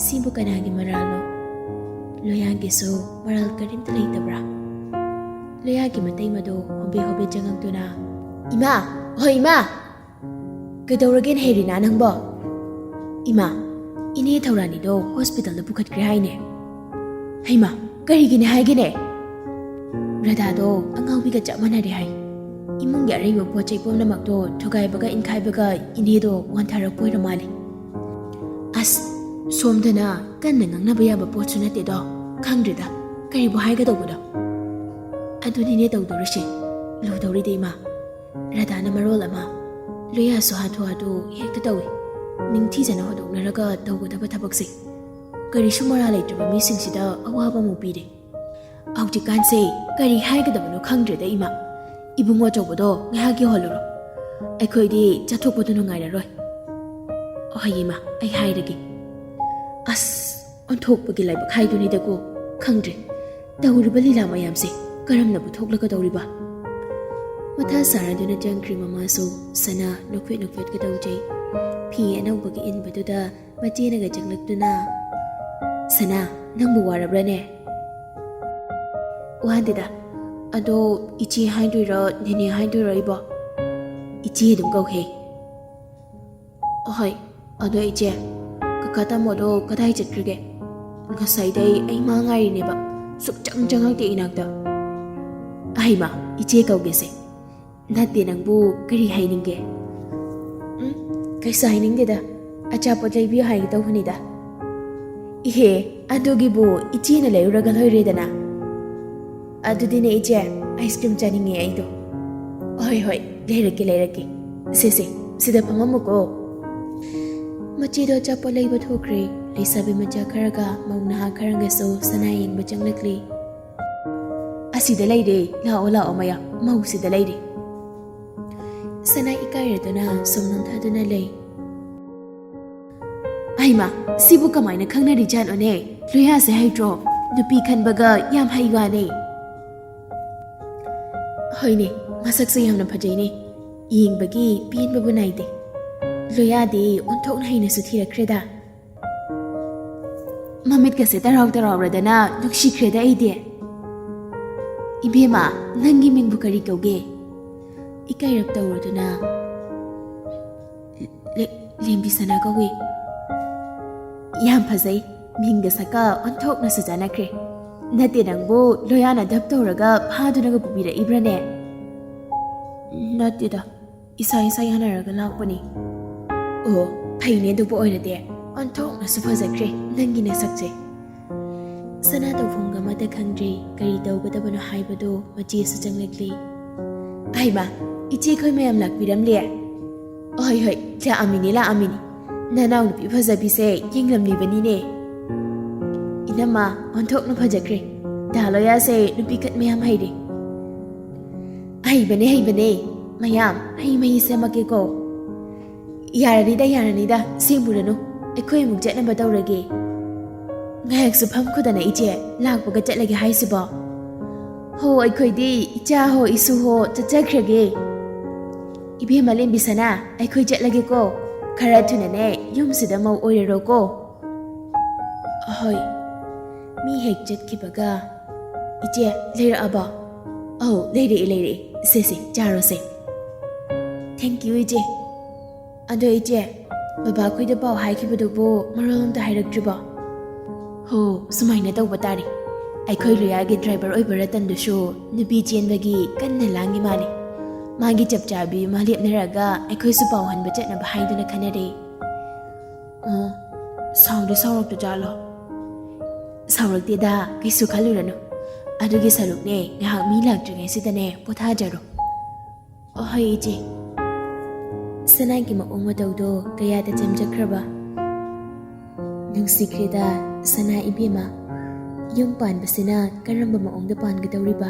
ꯁꯤꯕꯨ ꯀꯅꯥꯒꯤ ꯃꯔꯥꯜꯅꯣ? ꯂꯣꯌꯥꯒꯤꯁꯨ ꯃꯔꯥꯜ ꯀꯔꯤꯝꯇ ꯂꯩꯇꯕ꯭ꯔꯥ? ꯂꯣꯌꯥꯒꯤ ꯃꯇꯩ ꯃꯗꯨ ꯍꯣꯕꯦ ꯍꯣꯕꯦ ꯆꯪꯉꯛꯇꯨꯅ, "ꯏꯃꯥ! ꯍꯣꯏ, ꯏꯃꯥ!" "ꯀꯩꯗꯧꯔꯒꯦꯅꯦ ꯍꯦ ꯔꯤꯅꯥ ꯅꯪꯕꯣ?" "ꯏꯃꯥ, ꯏꯅꯦ ꯊꯧꯔꯥꯅꯤꯗꯣ ꯍꯣꯁꯄꯤꯇꯥꯜꯗ ꯄꯨꯈꯠꯈ꯭ꯔꯦ ꯍꯥꯏꯅꯦ꯫" "ꯍꯩꯃꯥ, ꯀꯔꯤꯒꯤꯅꯦ ꯍꯥꯏꯒꯦꯅꯦ?" "ꯔꯥꯙꯥꯗꯣ ꯑꯉꯥꯎꯕꯤꯒ ꯆꯞ ꯃꯥꯟꯅꯔꯦ ꯍꯥꯏ꯫ ꯏꯃꯨꯡꯒꯤ ꯑꯔꯩꯕ ꯄꯣꯠ ꯆꯩ ꯄꯨꯝꯅꯃꯛꯇꯣ ꯊꯨꯒꯥꯏꯕꯒ ꯏꯟꯈꯥꯏꯕꯒ ꯏꯅꯦꯗꯣ ꯋꯥꯟꯊꯔꯛꯄ ꯑꯣꯏꯔ ꯃꯥꯜꯂꯦ꯫" "ꯑꯁ, ꯁꯣꯝꯗꯅ ꯀꯟꯅ ꯉꯥꯡꯅꯕ ꯌꯥꯕ ꯄꯣꯠꯁꯨ ꯅꯠꯇꯦꯗꯣ꯫ ꯈꯪꯗ꯭ꯔꯦꯗ, ꯀꯔꯤꯕꯨ ꯍꯥꯏꯒꯗꯧꯕꯅꯣ?" "ꯑꯗꯨꯅꯤꯅꯦ ꯇꯧꯗꯧꯔꯤꯁꯦ꯫ ꯂꯨꯗꯧꯔꯤꯗꯤ ꯏꯃꯥ꯫ ꯔꯥꯙꯥꯅ ꯃꯔꯣꯜ ꯑꯃ ꯂꯣꯌꯥꯁꯨ ꯍꯥꯊꯨ ꯍꯥꯊꯨ ꯍꯦꯛꯇ ꯇꯧꯏ꯫ ꯅꯤꯡꯊꯤꯖꯅ ꯍꯣꯠꯅꯔꯒ ꯇꯧꯒꯗꯕ ꯊꯕꯛꯁꯦ ꯀꯔꯤꯁꯨ ꯃꯔꯥ ꯂꯩꯇ꯭ꯔꯕ ꯃꯤꯁꯤꯡꯁꯤꯗ ꯑꯋꯥꯕ ꯑꯃꯨꯛ ꯄꯤꯔꯦ꯫ ꯍꯧꯖꯤꯛꯀꯥꯟꯁꯦ ꯀꯔꯤ ꯍꯥꯏꯒꯗꯕꯅꯣ ꯈꯪꯗ꯭ꯔꯦꯗ ꯏꯃꯥ꯫ ꯏꯕꯨꯡꯉꯣ ꯑꯆꯧꯕꯗꯣ ꯉꯥꯏꯍꯥꯛ ꯌꯧꯍꯜꯂꯨꯔꯣ꯫ ꯑꯩꯈꯣꯏꯗꯤ ꯆꯠꯊꯣꯛꯄꯗꯨ ꯅꯨꯡꯉꯥꯏꯔꯔꯣꯏ꯫ ꯍꯣꯏ ꯏꯃꯥ, ꯑꯩ ꯍꯥꯏꯔꯒꯦ꯫ ꯑꯁ, ꯑꯣꯟꯊꯣꯛꯄꯒꯤ ꯂꯥꯏꯕꯛ ꯍꯥꯏꯗꯨꯅꯤꯗꯀꯣ꯫ ꯈꯪꯗ꯭ꯔꯦ ꯇꯧꯔꯤꯕ ꯂꯤꯂꯥ ꯃꯌꯥꯝꯁꯦ ꯀꯔꯝꯅꯕꯨ ꯊꯣꯛꯂꯒꯗꯧꯔꯤꯕ꯫ ꯃꯊꯥ ꯁꯥꯔꯗꯨꯅ ꯆꯪꯈ꯭ꯔꯦ ꯃꯃꯥꯁꯨ꯫ ꯁꯅꯥ ꯅꯣꯛꯐꯦꯠ ꯅꯣꯛꯐꯦꯠꯀ ꯇꯧꯖꯩ꯫ ꯐꯤ ꯑꯅꯧꯕꯒ ꯏꯟꯕꯗꯨꯗ ꯃꯆꯦꯅꯒ ꯆꯪꯂꯛꯇꯨꯅ, "ꯁꯅꯥ, ꯅꯪꯕꯨ ꯋꯥꯔꯕ꯭ꯔꯥꯅꯦ?" "ꯋꯥꯗꯦꯗ꯫ ꯑꯗꯣ ꯏꯆꯦ ꯍꯥꯏꯗꯣꯏꯔꯣ, ꯅꯦꯅꯦ ꯍꯥꯏꯗꯣꯏꯔꯣ ꯑꯩꯕꯣ?" "ꯏꯆꯦ ꯑꯗꯨꯝ ꯀꯧꯍꯦ꯫" "ꯍꯣꯏ, ꯑꯗꯣ ꯏꯆꯦ, ꯀꯀꯥ ꯇꯥꯃꯣꯗꯣ ꯀꯗꯥꯏ ꯆꯠꯈ꯭ꯔꯒꯦ? ꯉꯁꯥꯏꯗꯩ ꯑꯩ ꯃꯥ ꯉꯥꯏꯔꯤꯅꯦꯕ, ꯁꯨꯛꯆꯪ ꯆꯪꯉꯛꯇꯦ ꯏꯅꯥꯛꯇ꯫" "ꯑꯍꯩꯃꯥ, ꯏꯆꯦ ꯀꯧꯒꯦꯁꯦ꯫" "ꯅꯠꯇꯦ, ꯅꯪꯕꯨ ꯀꯔꯤ ꯍꯥꯏꯅꯤꯡꯒꯦ?" "ꯎꯝ, ꯀꯩꯁꯨ ꯍꯥꯏꯅꯤꯡꯗꯦꯗ, ꯑꯆꯥꯄꯣꯠ ꯂꯩꯕꯤꯌꯨ ꯍꯥꯏꯒꯦ ꯇꯧꯕꯅꯤꯗ꯫" "ꯏꯍꯦ, ꯑꯗꯨꯒꯤꯕꯨ ꯏꯆꯦꯅ ꯂꯩꯔꯨꯔꯒ ꯂꯣꯏꯔꯦꯗꯅ꯫ ꯑꯗꯨꯗꯤꯅꯦ ꯏꯆꯦ, ꯑꯥꯏꯁ ꯀ꯭ꯔꯤꯝ ꯆꯥꯅꯤꯡꯉꯦ ꯑꯩꯗꯣ꯫" "ꯍꯣꯏ, ꯍꯣꯏ, ꯂꯩꯔꯛꯀꯦ, ꯂꯩꯔꯛꯀꯦ꯫ ꯁꯦ, ꯁꯦ, ꯁꯤꯗ ꯐꯝꯃꯝꯃꯨꯀꯣ꯫" ꯃꯆꯦꯗꯣ ꯑꯆꯥꯄꯣꯠ ꯂꯩꯕ ꯊꯣꯛꯈ꯭ꯔꯦ꯫ ꯂꯩꯁꯥꯕꯤ ꯃꯆꯥ ꯈꯔꯒ ꯃꯧ ꯅꯍꯥ ꯈꯔꯒꯁꯨ ꯁꯅꯥ ꯌꯦꯡꯕ ꯆꯪꯂꯛꯂꯤ꯫ "ꯑꯁꯤꯗ ꯂꯩꯔꯦ, ꯂꯥꯛꯑꯣ, ꯂꯥꯛꯑꯣ ꯃꯌꯥꯝ, ꯃꯧꯁꯤꯗ ꯂꯩꯔꯦ꯫" ꯁꯅꯥ ꯏꯀꯥꯏꯔꯗꯨꯅ ꯁꯨꯝ ꯅꯣꯟꯊꯗꯨꯅ ꯂꯩ꯫ "ꯍꯩꯃꯥ, ꯁꯤꯕꯨ ꯀꯃꯥꯏꯅ ꯈꯪꯅꯔꯤꯖꯥꯠꯅꯣꯅꯦ? ꯂꯣꯌꯥꯁꯦ ꯍꯩꯇ꯭ꯔꯣ? ꯅꯨꯄꯤ ꯈꯟꯕꯒ ꯌꯥꯝ ꯍꯩ ꯋꯥꯅꯦ꯫" "ꯍꯣꯏꯅꯦ, ꯃꯁꯛꯁꯨ ꯌꯥꯝꯅ ꯐꯖꯩꯅꯦ꯫ ꯌꯦꯡꯕꯒꯤ ꯄꯦꯟꯕꯕꯨ ꯅꯥꯏꯗꯦ꯫ ꯂꯣꯌꯥꯗꯤ ꯑꯣꯟꯊꯣꯛꯅ ꯍꯩꯅꯁꯨ ꯊꯤꯔꯛꯈ꯭ꯔꯦꯗ꯫" "ꯃꯃꯤꯠꯀꯁꯦ ꯇꯔꯥꯎ ꯇꯔꯥꯎꯔꯗꯅ ꯅꯨꯡꯁꯤꯈ꯭ꯔꯦꯗ ꯑꯩꯗꯤ꯫" "ꯏꯕꯦꯝꯃ, ꯅꯪꯒꯤ ꯃꯤꯡꯕꯨ ꯀꯔꯤ ꯀꯧꯒꯦ?" ꯏꯀꯥꯏꯔꯞ ꯇꯧꯔꯗꯨꯅ, "ꯂꯦ-, ꯂꯦꯝꯕꯤ ꯁꯅꯥ ꯀꯧꯏ꯫" "ꯌꯥꯝ ꯐꯖꯩ, ꯃꯤꯡꯒ ꯁꯛꯀ ꯑꯣꯟꯊꯣꯛꯅꯁꯨ ꯆꯥꯟꯅꯈ꯭ꯔꯦ꯫ ꯅꯠꯇꯦ, ꯅꯪꯕꯨ ꯂꯣꯌꯥꯅ ꯙꯞ ꯇꯧꯔꯒ ꯐꯥꯗꯨꯅꯒ ꯄꯨꯕꯤꯔꯛꯏꯕ꯭ꯔꯥꯅꯦ?" "ꯅꯠꯇꯦꯗ, ꯏꯁꯥ ꯏꯁꯥ ꯌꯥꯅꯔꯒ ꯂꯥꯛꯄꯅꯤ꯫" "ꯑꯣ, ꯐꯩꯅꯦ ꯑꯗꯨꯕꯨ ꯑꯣꯏꯔꯗꯤ꯫ ꯑꯣꯟꯊꯣꯛꯅꯁꯨ ꯐꯖꯈ꯭ꯔꯦ ꯅꯪꯒꯤ ꯅꯁꯛꯁꯦ꯫" ꯁꯅꯥ ꯇꯧꯐꯝꯒ ꯑꯃꯠꯇ ꯈꯪꯗ꯭ꯔꯦ꯫ ꯀꯔꯤ ꯇꯧꯒꯗꯕꯅꯣ ꯍꯥꯏꯕꯗꯨ ꯃꯆꯦꯁꯨ ꯆꯪꯂꯛꯂꯤ꯫ "ꯑꯍꯩꯃꯥ, ꯏꯆꯦꯈꯣꯏ ꯃꯌꯥꯝ ꯂꯥꯛꯄꯤꯔꯝꯂꯦ꯫" ꯍꯣꯏ ꯍꯣꯏ, ꯂꯥꯛꯑꯝꯃꯤꯅꯤ ꯂꯥꯛꯑꯝꯃꯤꯅꯤ꯫ ꯅꯅꯥꯎ ꯅꯨꯄꯤ ꯐꯖꯕꯤꯁꯦ ꯌꯦꯡꯂꯝꯂꯤꯕꯅꯤꯅꯦ꯫ ꯏꯅꯝꯃ, ꯑꯣꯟꯊꯣꯛꯅ ꯐꯖꯈ꯭ꯔꯦ꯫ ꯗꯥ ꯂꯣꯌꯥꯁꯦ ꯅꯨꯄꯤ ꯈꯠ ꯃꯌꯥꯝ ꯍꯩꯔꯦ꯫ ꯍꯩꯕꯅꯦ ꯍꯩꯕꯅꯦ꯫ ꯃꯌꯥꯝ, ꯍꯩ ꯃꯍꯤ ꯁꯦꯝꯃꯛꯀꯦꯀꯣ꯫ ꯌꯥꯔꯅꯤꯗ ꯌꯥꯔꯅꯤꯗ, ꯁꯦꯝꯃꯨꯔꯅꯨ꯫ ꯑꯩꯈꯣꯏ ꯑꯃꯨꯛ ꯆꯠꯅꯕ ꯇꯧꯔꯒꯦ꯫ ꯉꯥꯏꯍꯥꯛꯁꯨ ꯐꯝꯈꯣꯗꯅ ꯏꯆꯦ, ꯂꯥꯛꯄꯒ ꯆꯠꯂꯒꯦ ꯍꯥꯏꯁꯤꯕꯣ? ꯍꯣ, ꯑꯩꯈꯣꯏꯗꯤ ꯏꯆꯥ ꯍꯣ ꯏꯁꯨ ꯍꯣ ꯆꯠꯆꯈ꯭ꯔꯒꯦ꯫ ꯏꯕꯦꯝꯃ ꯂꯦꯝꯕꯤꯁꯅꯥ, ꯑꯩꯈꯣꯏ ꯆꯠꯂꯒꯦꯀꯣ꯫ ꯈꯔ ꯊꯨꯅꯅꯦ ꯌꯨꯝꯁꯤꯗ ꯃꯧ ꯑꯣꯏꯔꯔꯣꯀꯣ꯫ ꯍꯣꯏ꯫ ꯃꯤ ꯍꯦꯛ ꯆꯠꯈꯤꯕꯒ, "ꯏꯆꯦ, ꯂꯩꯔꯛꯑꯕꯣ?" "ꯑꯧ, ꯂꯩꯔꯛꯑꯦ ꯂꯩꯔꯛꯑꯦ꯫ ꯁꯦ ꯁꯦ, ꯆꯥꯔꯣꯁꯦ꯫ Thank you, ꯏꯆꯦ꯫ ꯑꯗꯣ ꯏꯆꯦ, ꯕꯕꯥꯈꯣꯏꯗ ꯄꯥꯎ ꯍꯥꯏꯈꯤꯕꯗꯨꯕꯨ ꯃꯔꯣꯜ ꯑꯝꯇ ꯍꯥꯏꯔꯛꯇ꯭ꯔꯤꯕꯣ?" "ꯍꯣ, ꯁꯨꯃꯥꯏꯅ ꯇꯧꯕ ꯇꯥꯔꯦ꯫ ꯑꯩꯈꯣꯏ ꯂꯣꯌꯥꯒꯤ ꯗ꯭ꯔꯥꯏꯚꯔ ꯑꯣꯏꯕ ꯔꯇꯟꯗꯨꯁꯨ ꯅꯨꯄꯤ ꯆꯦꯟꯕꯒꯤ ꯀꯟꯅ ꯂꯥꯡꯉꯤ ꯃꯥꯜꯂꯦ꯫ ꯃꯥꯒꯤ ꯆꯞ ꯆꯥꯕꯤ ꯑꯃ ꯂꯦꯞꯅꯔꯒ ꯑꯩꯈꯣꯏꯁꯨ ꯄꯥꯎ ꯍꯟꯕ ꯆꯠꯅꯕ ꯍꯥꯏꯗꯨꯅ ꯈꯟꯅꯔꯦ꯫" "ꯑ, ꯁꯥꯎꯗꯤ ꯁꯥꯎꯔꯛꯇꯖꯥꯠꯂꯣ?" "ꯁꯥꯎꯔꯛꯇꯦꯗ, ꯀꯩꯁꯨ ꯈꯜꯂꯨꯔꯅꯨ꯫ ꯑꯗꯨꯒꯤ ꯁꯔꯨꯛꯅꯦ, ꯉꯥꯏꯍꯥꯛ ꯃꯤ ꯂꯥꯛꯇ꯭ꯔꯤꯉꯩꯁꯤꯗꯅꯦ ꯄꯣꯊꯥꯖꯔꯣ꯫" "ꯑꯍꯣꯏ, ꯏꯆꯦ꯫" ꯁꯅꯥꯒꯤ ꯃꯑꯣꯡ ꯃꯇꯧꯗꯣ ꯀꯌꯥꯗ ꯆꯝꯖꯈ꯭ꯔꯕ꯫ ꯅꯨꯡꯁꯤꯈ꯭ꯔꯦꯗ, ꯁꯅꯥ ꯏꯕꯦꯝꯃ꯫ ꯌꯨꯝ ꯄꯥꯟꯕꯁꯤꯅ ꯀꯔꯝꯕ ꯃꯑꯣꯡꯗ ꯄꯥꯟꯒꯗꯧꯔꯤꯕ?